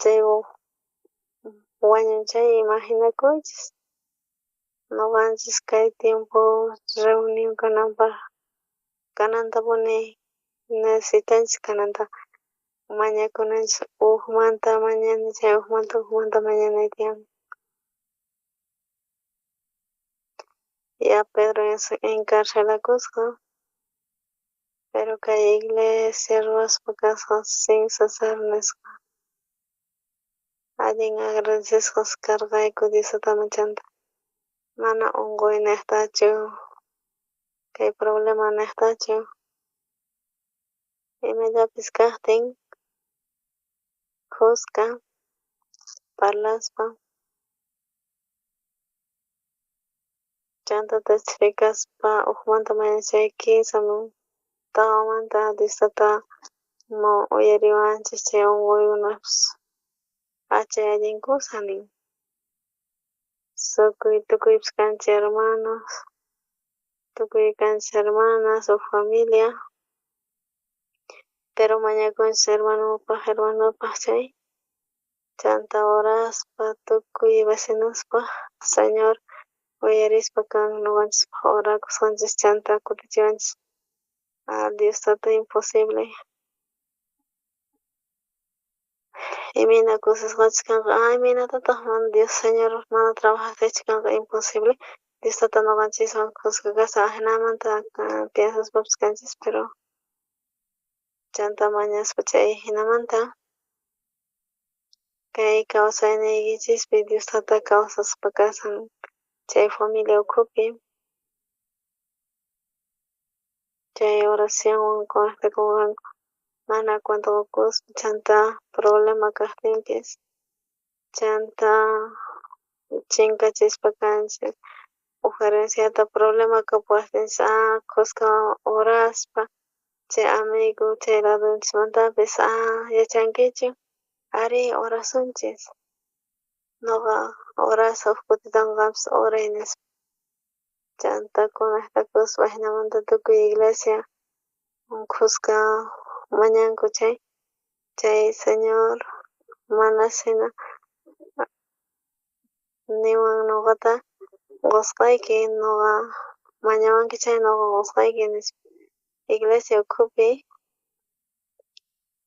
chay wañun chay imaginakuychis noqanchis kay tiempo reunión kananpaj kanantapuni necesitanchis kananta mañakunanchis ujmanta mañana chay ujmanta mañanay tiyan. Ya Pedro encarcelakusqa pero kay iglesia ruwaspa kasqa sin cesar nisqa allin agradecesqas karqayku Dios Tataman chanta mana onqoynejtachu kay problema nejtachu imallapis kajtin khuska parlaspa chanta testificaspa ujmanta maña chay kinsa tawamanta Dios Tata uyariwanchis chay onqoykunapis achay allin cosa nin tukuypis kanchis hermanos tukuy kanchis hermanas uj familia pero mañakunchis hermanopaj hermanopaj chay chanta oraspa tukuy vecinospaj Señor Uyarispa kan noqanchispaj orakusqanchis chanta kutichiwanchis. Ah, Dios Tata imposible. Imayna kusisqachus kanqa, imaynatataq mana Dios Señor mana trabajajtinchu kanqa imposible. Dios Tata noqanchiswan khuska kashan, ajinamanta piensaspapis kanchis, pero chanta mañaspa chay jinamanta kay kawsayniykichispi Dios Tata kawsaspa kashan chay familia ukhupi. Chay oracionwan conectakunqanku mana cuenta qokuspa chanta problema kajtinpis chanta chinkachispa kanchis uj herenciata problema kapuwajtinchis khuska oraspa chay amigo chay ladonchismantapis yachankichu arí orasunchis noqa orasaj uj kutitawan qanpis oray nispa chanta conectakuspa ajinamanta tukuy iglesia khuska mañanku chay chay Señor mana jina niwan noqata qosqayki noqa mañawanki chay noqa qosqayki nispa iglesia ukhupi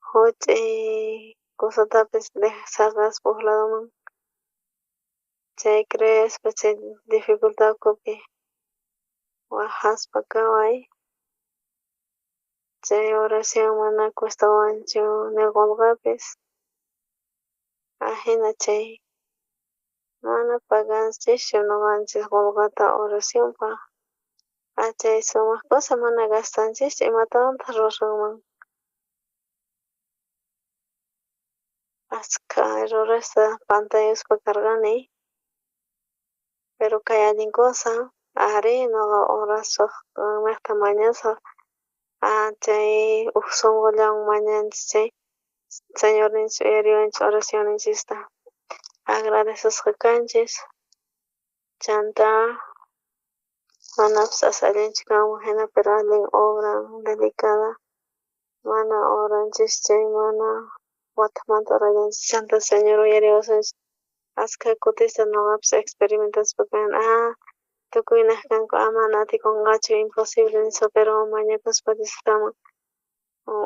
juch'iy cosatapis saqespa uj ladoman chay creespa chay dificultad ukhupi wajaspa kaway chay oración mana cuestawanchu ni qolqepis ajina chay mana paganchischu noqanchis qolqeta oracionpaj chay sumaq cosa mana gastanchischu imatawantaq ruwasunman askha erroresta pantayuspa karqani pero kay allin cosa arí noqa orasaj qannejta mañasaj chay uj sonqollawan mañanchis chay Señorninchis uyariwanchis oracionninchista agradecesqa kanchis chanta manapis as allinchu kanman jina pero allin obra dedicada mana oranchis chay mana watejmanta orallanchis chanta Señor uyariwasunchis askha kutista noqapis experimentaspa kani tukuy nej kanku mana atikonqachu imposible nispa pero mañakuspa Diostaman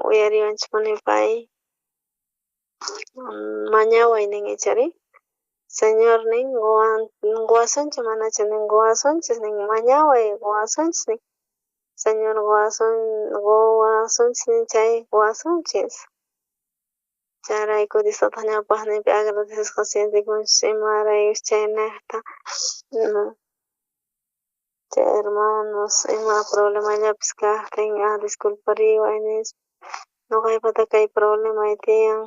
uyariwanchispuni pay mañaway nin ichari Señor nin qowasunchu manachu nin qowasunchis nin mañaway qowasunchis nin Señor qowasunchis nin chay qowasunchis chayrayku Dios Tata ñawpajninpi agradecesqa sientekunchis imaraykuchus chaynejta chay hermanos ima problemallapis kajtin disculpariway nispa noqaypata kay problemay tiyan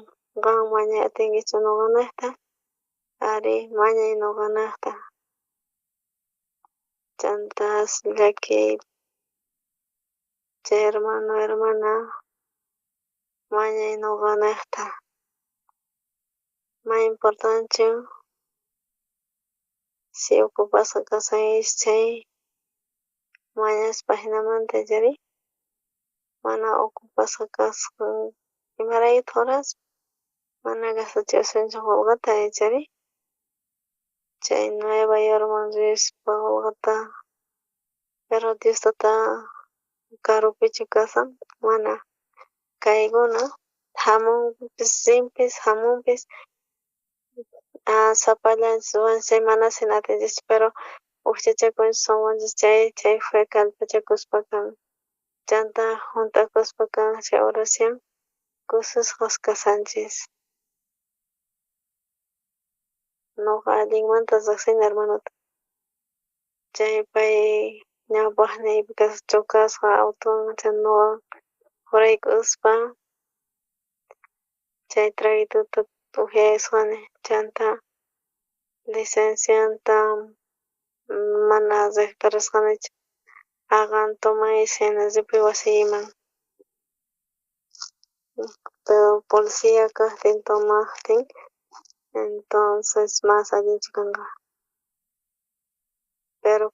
qan mañay atinkichu noqanejta arí mañay noqanejta chantas llakiy chay hermano hermana mañay noqanejta may importante si ocupasqa kashankichis chay mañaspa jinamanta ichari mana ocupasqa kasqa imaraykutaq oraspa mana gastachiwasunchu qolqeta ichari chay Nueva Yorkman rispa qolqeta pero Dios Tata karupichu kasan mana kaykuna jamunpis rinpis jamunpis sapallanchis ruwanchis chay mana jina atinchischu pero ujchachakunchis sonqonchis chay chay fe kallpachakuspa kan chanta junt'akuspa kan chay oración kusisqas kashanchis noqa allinmanta rejsini hermanota chay pay ñawpajniypi chocasqa autowan chay noqa jurayk'uspa chay traguitota ujyayusqani chanta licencianta mana registrasqanichu qan tomaysi jina ripuy wasiyman pero policía kajtin tomajtin entonces mas allinchu kanqa pero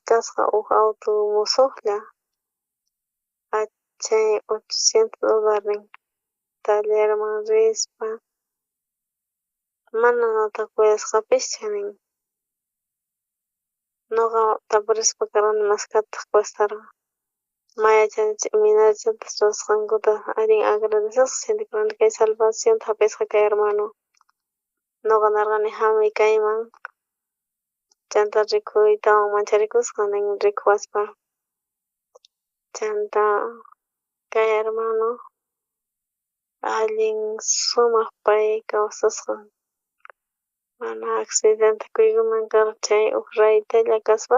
kasqa uj auto mosojlla chay $800 tallerman rispa mana nota cuidasqapischu nin Noqa tapurispa karqani maskhattaj cuestarqa. Ma yachanichu imaynatachus ruwasqankuta, allin agradecesqa sientekurqani kay salvacionta jap'isqa kay hermano. Noqa nerqani jamuy kayman, chanta rikuytawan mancharikusqa nin rikuwaspa. Chanta kay hermano allin sumaj pay kawsasqan, mana accidente kuykuman karqa chay uj raytalla kaspa,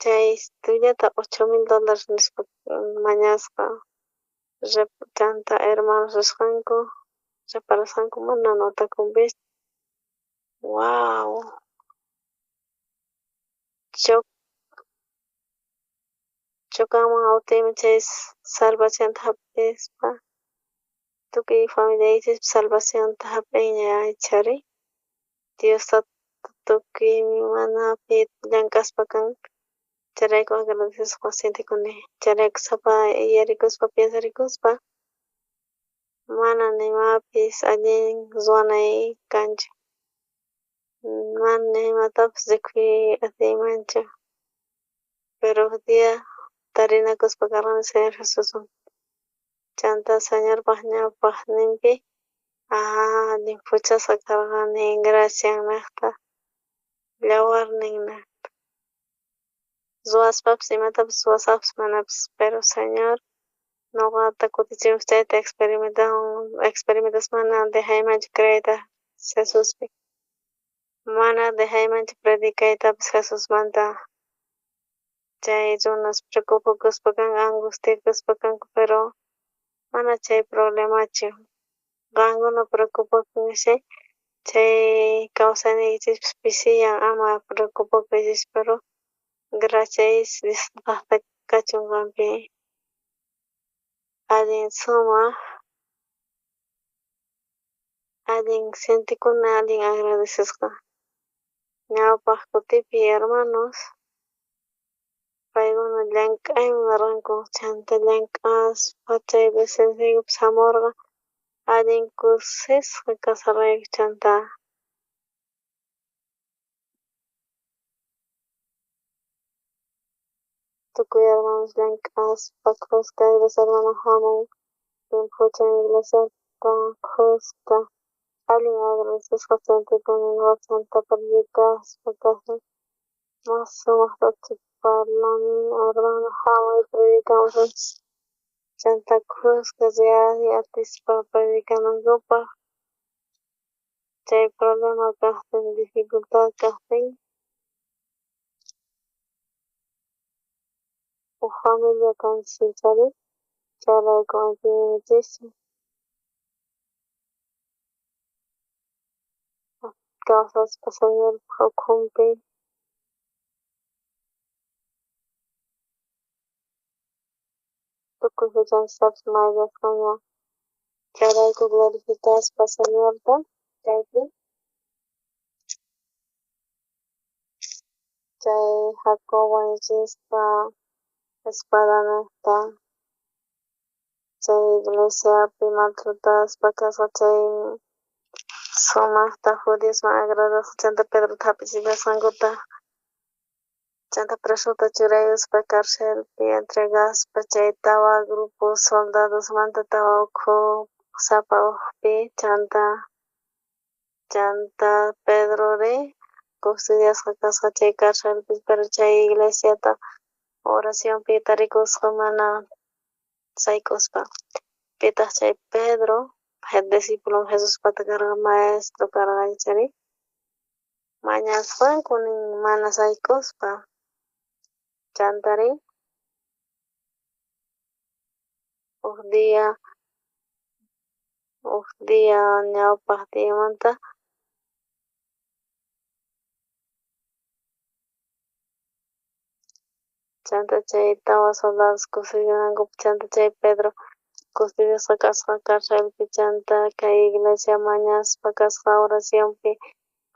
chay tullata $8000 nispa mañasqa. Chanta hermanos risqanku reparasqanku mana notakunpis. Wow. Chocanman autiyman chay salvacionta jap'ispa, tukuy familiaykichis salvacionta jap'inña ichari. Diosta tukuy manapi llank'aspa kan. Chayrayku agradecesqa sientekuni. Chayrayku sapa yuyarikuspa piensarikuspa mana nimapis allin ruwanay kanchu. Mana imatapis rikuy atiymanchu. Pero uj día tarinakuspa karqani Señor Jesuswan. Chanta Señorpaj ñawpajninpi allin phuchasqa karqani graciannejta, yawarninnejta. Ruwaspapis imatapis ruwasajpis manapis, pero Señor noqata kutichimus chayta experimentaspa mana dejaymanchu creeyta Jesuspi. Mana dejaymanchu predicaytapis Jesusmanta. Chay runas preocupakuspa kanku, angustiakuspa kanku, pero mana chay problemachu. Qankuna preocupakunki chay kawsayniykichispis pisiyan, ama preocupakuychis, pero gracias Diospajta kachun qanpi. Allin sumaj, allin sientekuna, allin agradecesqa. Ñawpaj kutipi hermanos paykuna llank'ayman rirqanku, chanta llank'aspa chay licenciaykupis jamurqa, allin kusisqa kasharqayku chanta tukuy hermanos llank'aspa khuska iglesia hermano jamun, llimphuchan iglesiata khuska, allin agradecesqa sientekuni noqa chanta predicaspa kashan más sumajtachu parlani hermano jamuy predicamusunchis chanta khuska riay atispa predicanankupaj chay problema kajtin dificultad kajtin uj familia kanchis ichari chayrayku entiendenichischu kawsaspa Señorpaj ukhunpi tukuy juchanchistapis mayllasqaña chayrayku glorificaspa Señorta chaypi chay Jacob wañuchispa espadanejta chay iglesiapi maltrataspa kasqa chay sumajta judiosman agradasqa chanta Pedrota jap'ichillasqankuta chanta presota churayuspa carcelpi entregaspa chay tawa grupo soldadosmanta tawa ukhu sapa ujpi chanta Pedrori custodiasqa kasqa chay carcelpi, pero chay iglesiata oracionpi tarikusqa mana sayk'uspa. Pitaj chay Pedro discípulo Jesuspata karqa, maestro karqa ichari mañasqanku nin mana sayk'uspa. Chantari uj día ñawpaj diamanta chanta chay tawa soldados custodianankupi chanta chay Pedro custodiasqa kasqa carcelpi chanta kay iglesia mañaspa kasqa oracionpi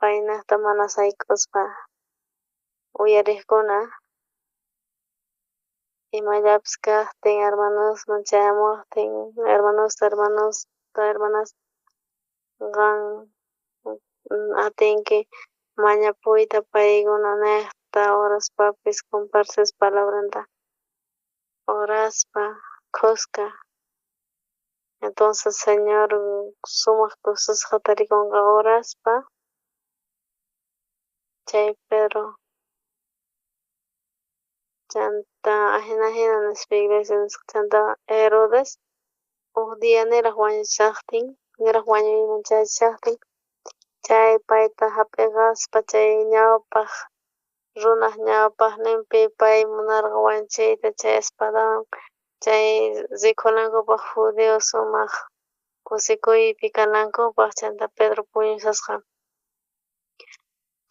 paynejta mana sayk'uspa uyarejkuna imallapis kajtin hermanosman chayamojtin hermanosta hermanasta hermanasta qan atinki Mañapuyta paykunanejta oraspapis compartes palabranta oraspa khuska. Entonces Señor sumaj kusisqa tarikonqa oraspa chay Pedro chanta ajina jina nispa iglesia nisqa chanta Herodes uj día niraj wañuchishajtin, niraj wañuyman chayachishajtin, chay payta jap'iqaspa chay ñawpaj runaj ñawpajninpi pay munarqa wañuchiyta chay espadawan chay rikunankupaj judío sumaj kusikuypi kanankupaj. Chanta Pedro puñushasqa.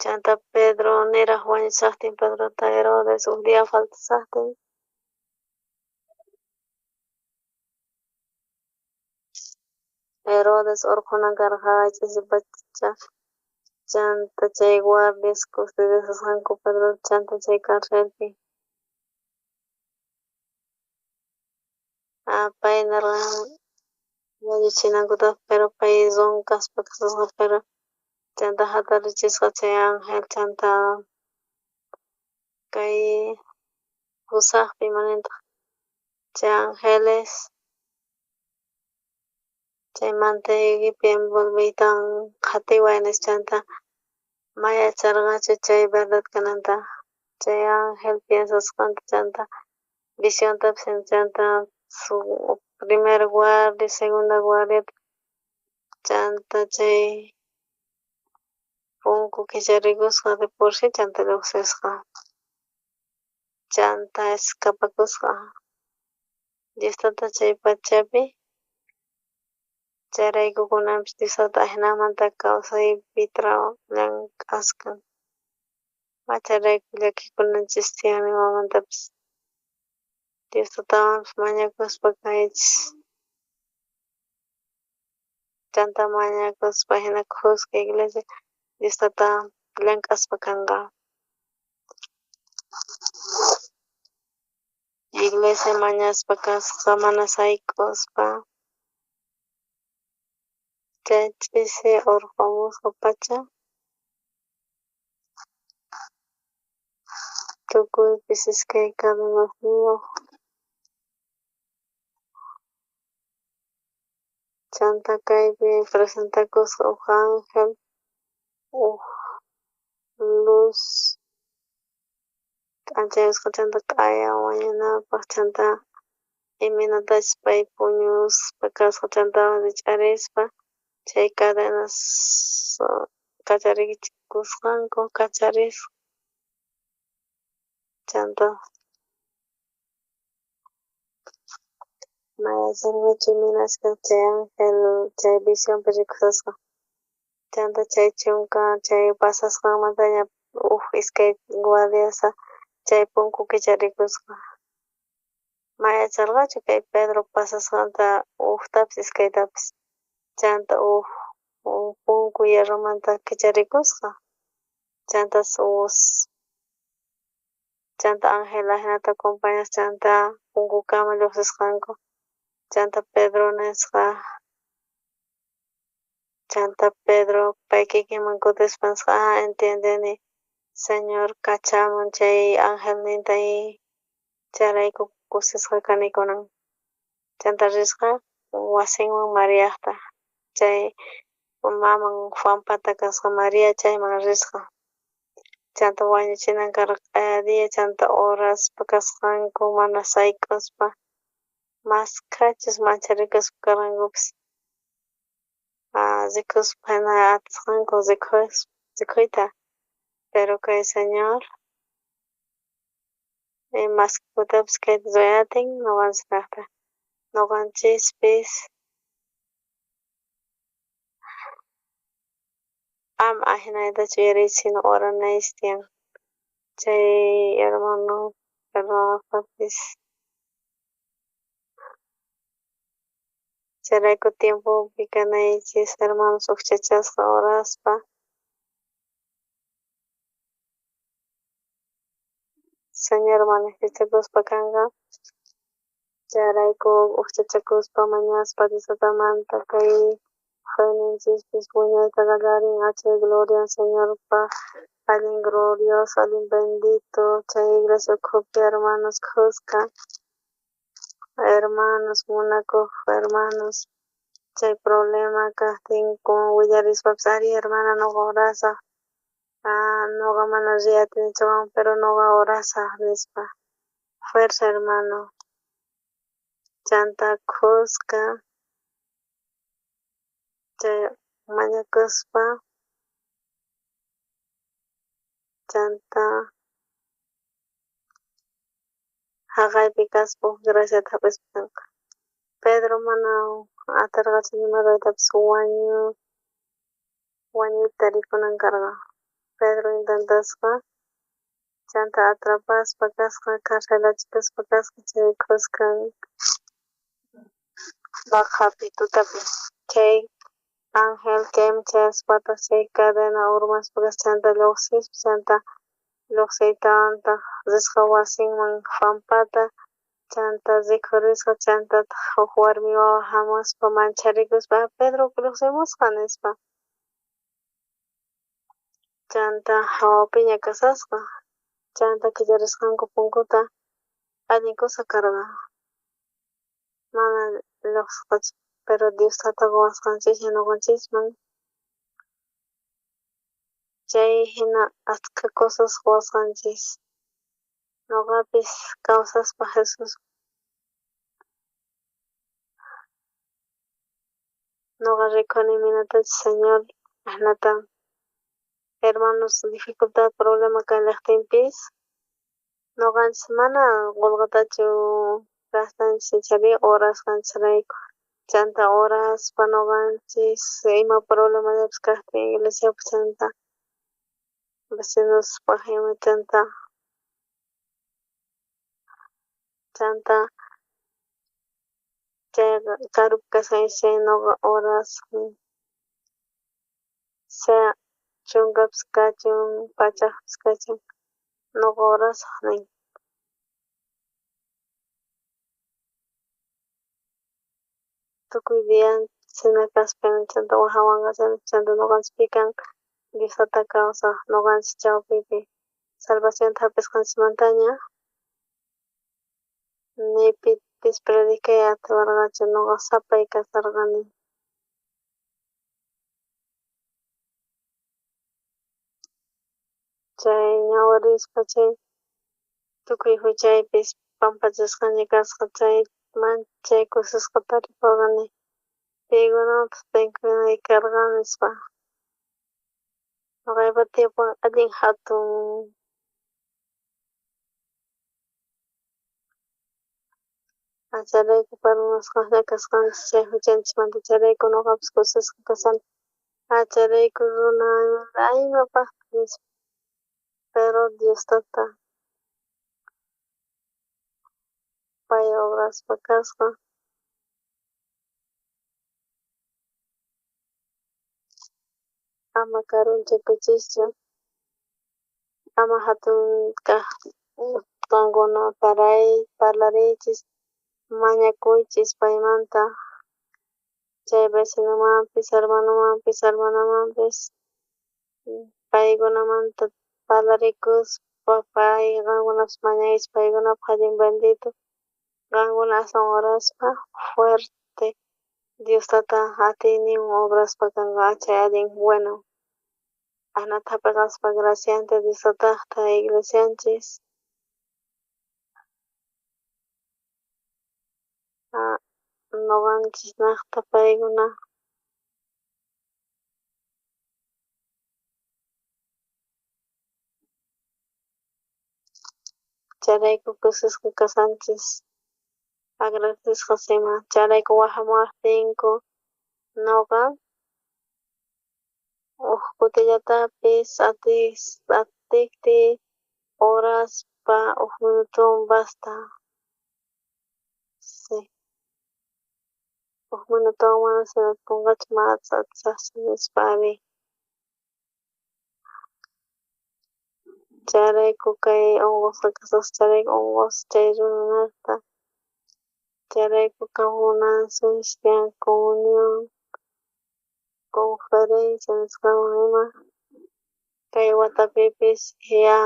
Chanta Pedro niraj wañuchishajtin Pedrota Herodes uj día faltashajtin Herodes orqhonan karqa ch'isi pacha chanta chay guardias custodiashasqanku Pedrota chanta chay carcelpi. Pay nerqa wañuchinankuta, pero pay roncaspa kashasqa, pero chanta jatarichisqa chay ángel chanta kay pusajpi imanintaj chay ángeles chay mantaykipi envolveytawan qhatiway nispa chanta mayacharqachu chay verdad kananta chay ángel piensasqanta chanta visiontapis chanta primer guardia, segunda guardia chanta chay punku kicharikusqa de por sí chanta llojsisqa chanta escapakusqa Dios tata chay pachapi chayrayku kunanpis Dios tata ajinamanta kawsaypi llank'askan machayrayku llakikunanchis tiyan imamantapis Dios tatawanpis mañakuspa kaychis chanta mañakuspa jina khuska iglesia Dios tata llank'aspa kanqa. Iglesia mañaspa kasqa mana sayk'uspa chay ch'isi orqhomusqa pacha tukuypis iskay cadenasniyoj chanta kaypi presentakusqa uj ángel uj luz k'anchayusqa chanta q'aya wañunapaj chanta imaynatachus pay puñuspa kasqa chanta rich'arispa chay cadenas kacharichikusqanku kacharisqa chanta mayacharqachu imaynachus chay ángel chay visionpi rikushasqa chanta chay chunka chay pasasqanmantaña uj iskay guardiasta chay punku kicharikusqa mayacharqachu kay Pedro pasasqanta ujtapis iskaytapis chanta uj punku hierromanta kicharikusqa chanta chanta ángel ajinata acompañas chanta punkukama llojsisqanku chanta Pedro nisqa chanta Pedro pay kikinman kutispa nisqa entiendeni Señor kachamun chay angelninta chayrayku kusisqa kani kunan chanta risqa wasinman Mariajta chay maman Juanpata kasqa María chayman risqa chanta wañuchinan karqa q'aya día chanta horaspa kasqanku mana sayk'uspa maskhachus mancharikuspa karqankupis rikuspa jina atisqanku rikhuyta pero kay Señor maskakutapis kayta ruwayatin noqanchiknejta noqanchispis ama ajinaytachu uyariychis sino oranaychis tiyan chay hermano hermanaspapis chayrayku tiempopi kanaychis hermanos ujchachasqa oraspa Señor manifestakuspa kanqa chayrayku ujchachakuspa mañaspa Dios tatamanta kay Feninchispis wiñayta qallarin achay gloria Señorpaj, allin glorioso, allin bendito chay iglesia ukhupi hermanos khuska, hermanos munakoj hermanos, chay problema kajtinku willarispapis ari hermana noqa orasaj, noqa mana riy atinichu pero noqa orasaj nispa, fuerza hermano, chanta khuska chay mañakuspa chanta jaqaypi kaspa uj graciata jap'ispa kanqa. Pedro mana atarqachu nima ruwaytapis wañuyta rikunan karqa. Pedro intentasqa chanta atrapaspa kasqa carcelachikuspa kasqa chay khuskan laqhapi tutapi chay ángel chayman chayaspataq chay cadena urmaspa kasqa chanta lluqsispa chanta lluqsiytawantaj risqa wasinman Juanpata chanta rikhurisqa chantataq uj warmi wawa jamuspa mancharikuspa Pedro lluqsimusqa nispa chanta jawapiña kasasqa chanta kicharisqanku punkuta allin kusa karqa mana lluqsisqachu pero Dios tata quwasqanchikña ñuqanchisman chay jina askha cosas quwasqanchis ñuqapis kawsaspa Jesús noqa rikuni imaynatachus Señor ajnata hermanos dificultad problema kallajtinpis noqanchis mana qolqetachu gastanchis ichari orasqanchisrayku chanta oraspa noqanchis ima problemallapis kajtin iglesiapi chanta vecinospaj ima chanta chanta chayqa karupi kasqan chay noqa orasaj sea chunkapis kachun pachajpis kachun noqa orasaj nin. Tukuy día cena kaspa chanta wajawanqa chanta noqanchis pikan Dios tata kawsaj noqanchis chawpipi salvacionta jap'isqanchismantaña ni pipis predicay atiwarqachu noqa sapay kasarqani. Chay ñawirispa chay tukuy huchaypis pampachasqaña kasqa chay manchay kusisqa tarikurqani paykunawantaq tinkunay karqa nispa. Noqaypa tiempo allin hatun chayrayku perdonasqaña kasqanchis chay huchanchismanta chayrayku noqapis kusisqa kashani chayrayku runa imapaqtaq nispa pero Dios tata pay obraspa kasqa ama karunchakuchischu ama hatun kaq qankuna parlariychis mañakuychis paymanta chay vecinomanpis hermanomanpis hermanamanpis paykunamanta parlarikuspa pay qankunapis mañaychis paykunapaj allin bendito qankuna aswan oraspa fuerte Dios tata atiyninwan obraspa kanqa chay allin bueno ajnata jap'iqaspa gracianta Dios tatajta iglesianchis noqanchis najta paykuna chayrayku kusisqa kashanchis agradecesqas ima chayrayku wajamuwajtinku noqa uj kutillatapis atejtiy oraspa uj minutowan basta. Sí. Uj minutowan mana sinakunqachu mana atisajchu nispa ari. Chayrayku kay onqosqa kasaj chayrayku onqosqa chay runanajta chayrayku kapunasunchis tiyan comunión. Conferencia nisqawan ima kay watapipis ya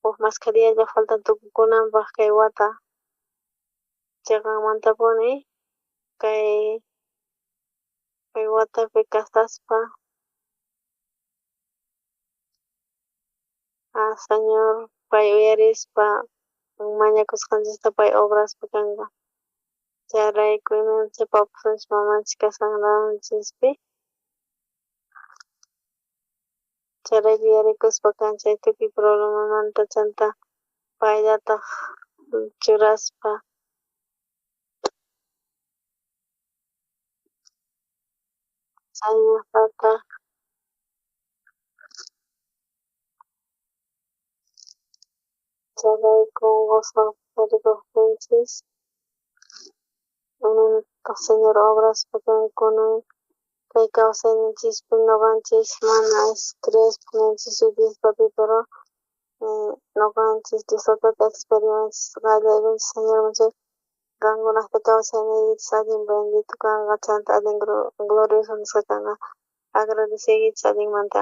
uj mashkha diaslla faltan tukukunanpaj kay wata cheqanmantapuni kay watapi kasaspa Señor pay uyarispa mañakusqanchista pay obraspa kanqa. Chayrayku imaynachá papasunchis mamanchis kasqanlanchispi. Chayrayku yuyarikuspa kan chay tukuy problemamanta chanta payllataj churaspa chaynejtataj chayrayku onqosqa tarikojtinchis imaynatataq Señor obraspa kankunan kay kawsayninchispi noqanchis mana creespa ninchis Diospapi, pero noqanchis Dios Tatata experiencias qallaykunchis Señorman chay qankunajta kawsayniykichis allin bendito kanqa chanta allin glorioso nisqa kanqa. Agradeceykichis allinmanta.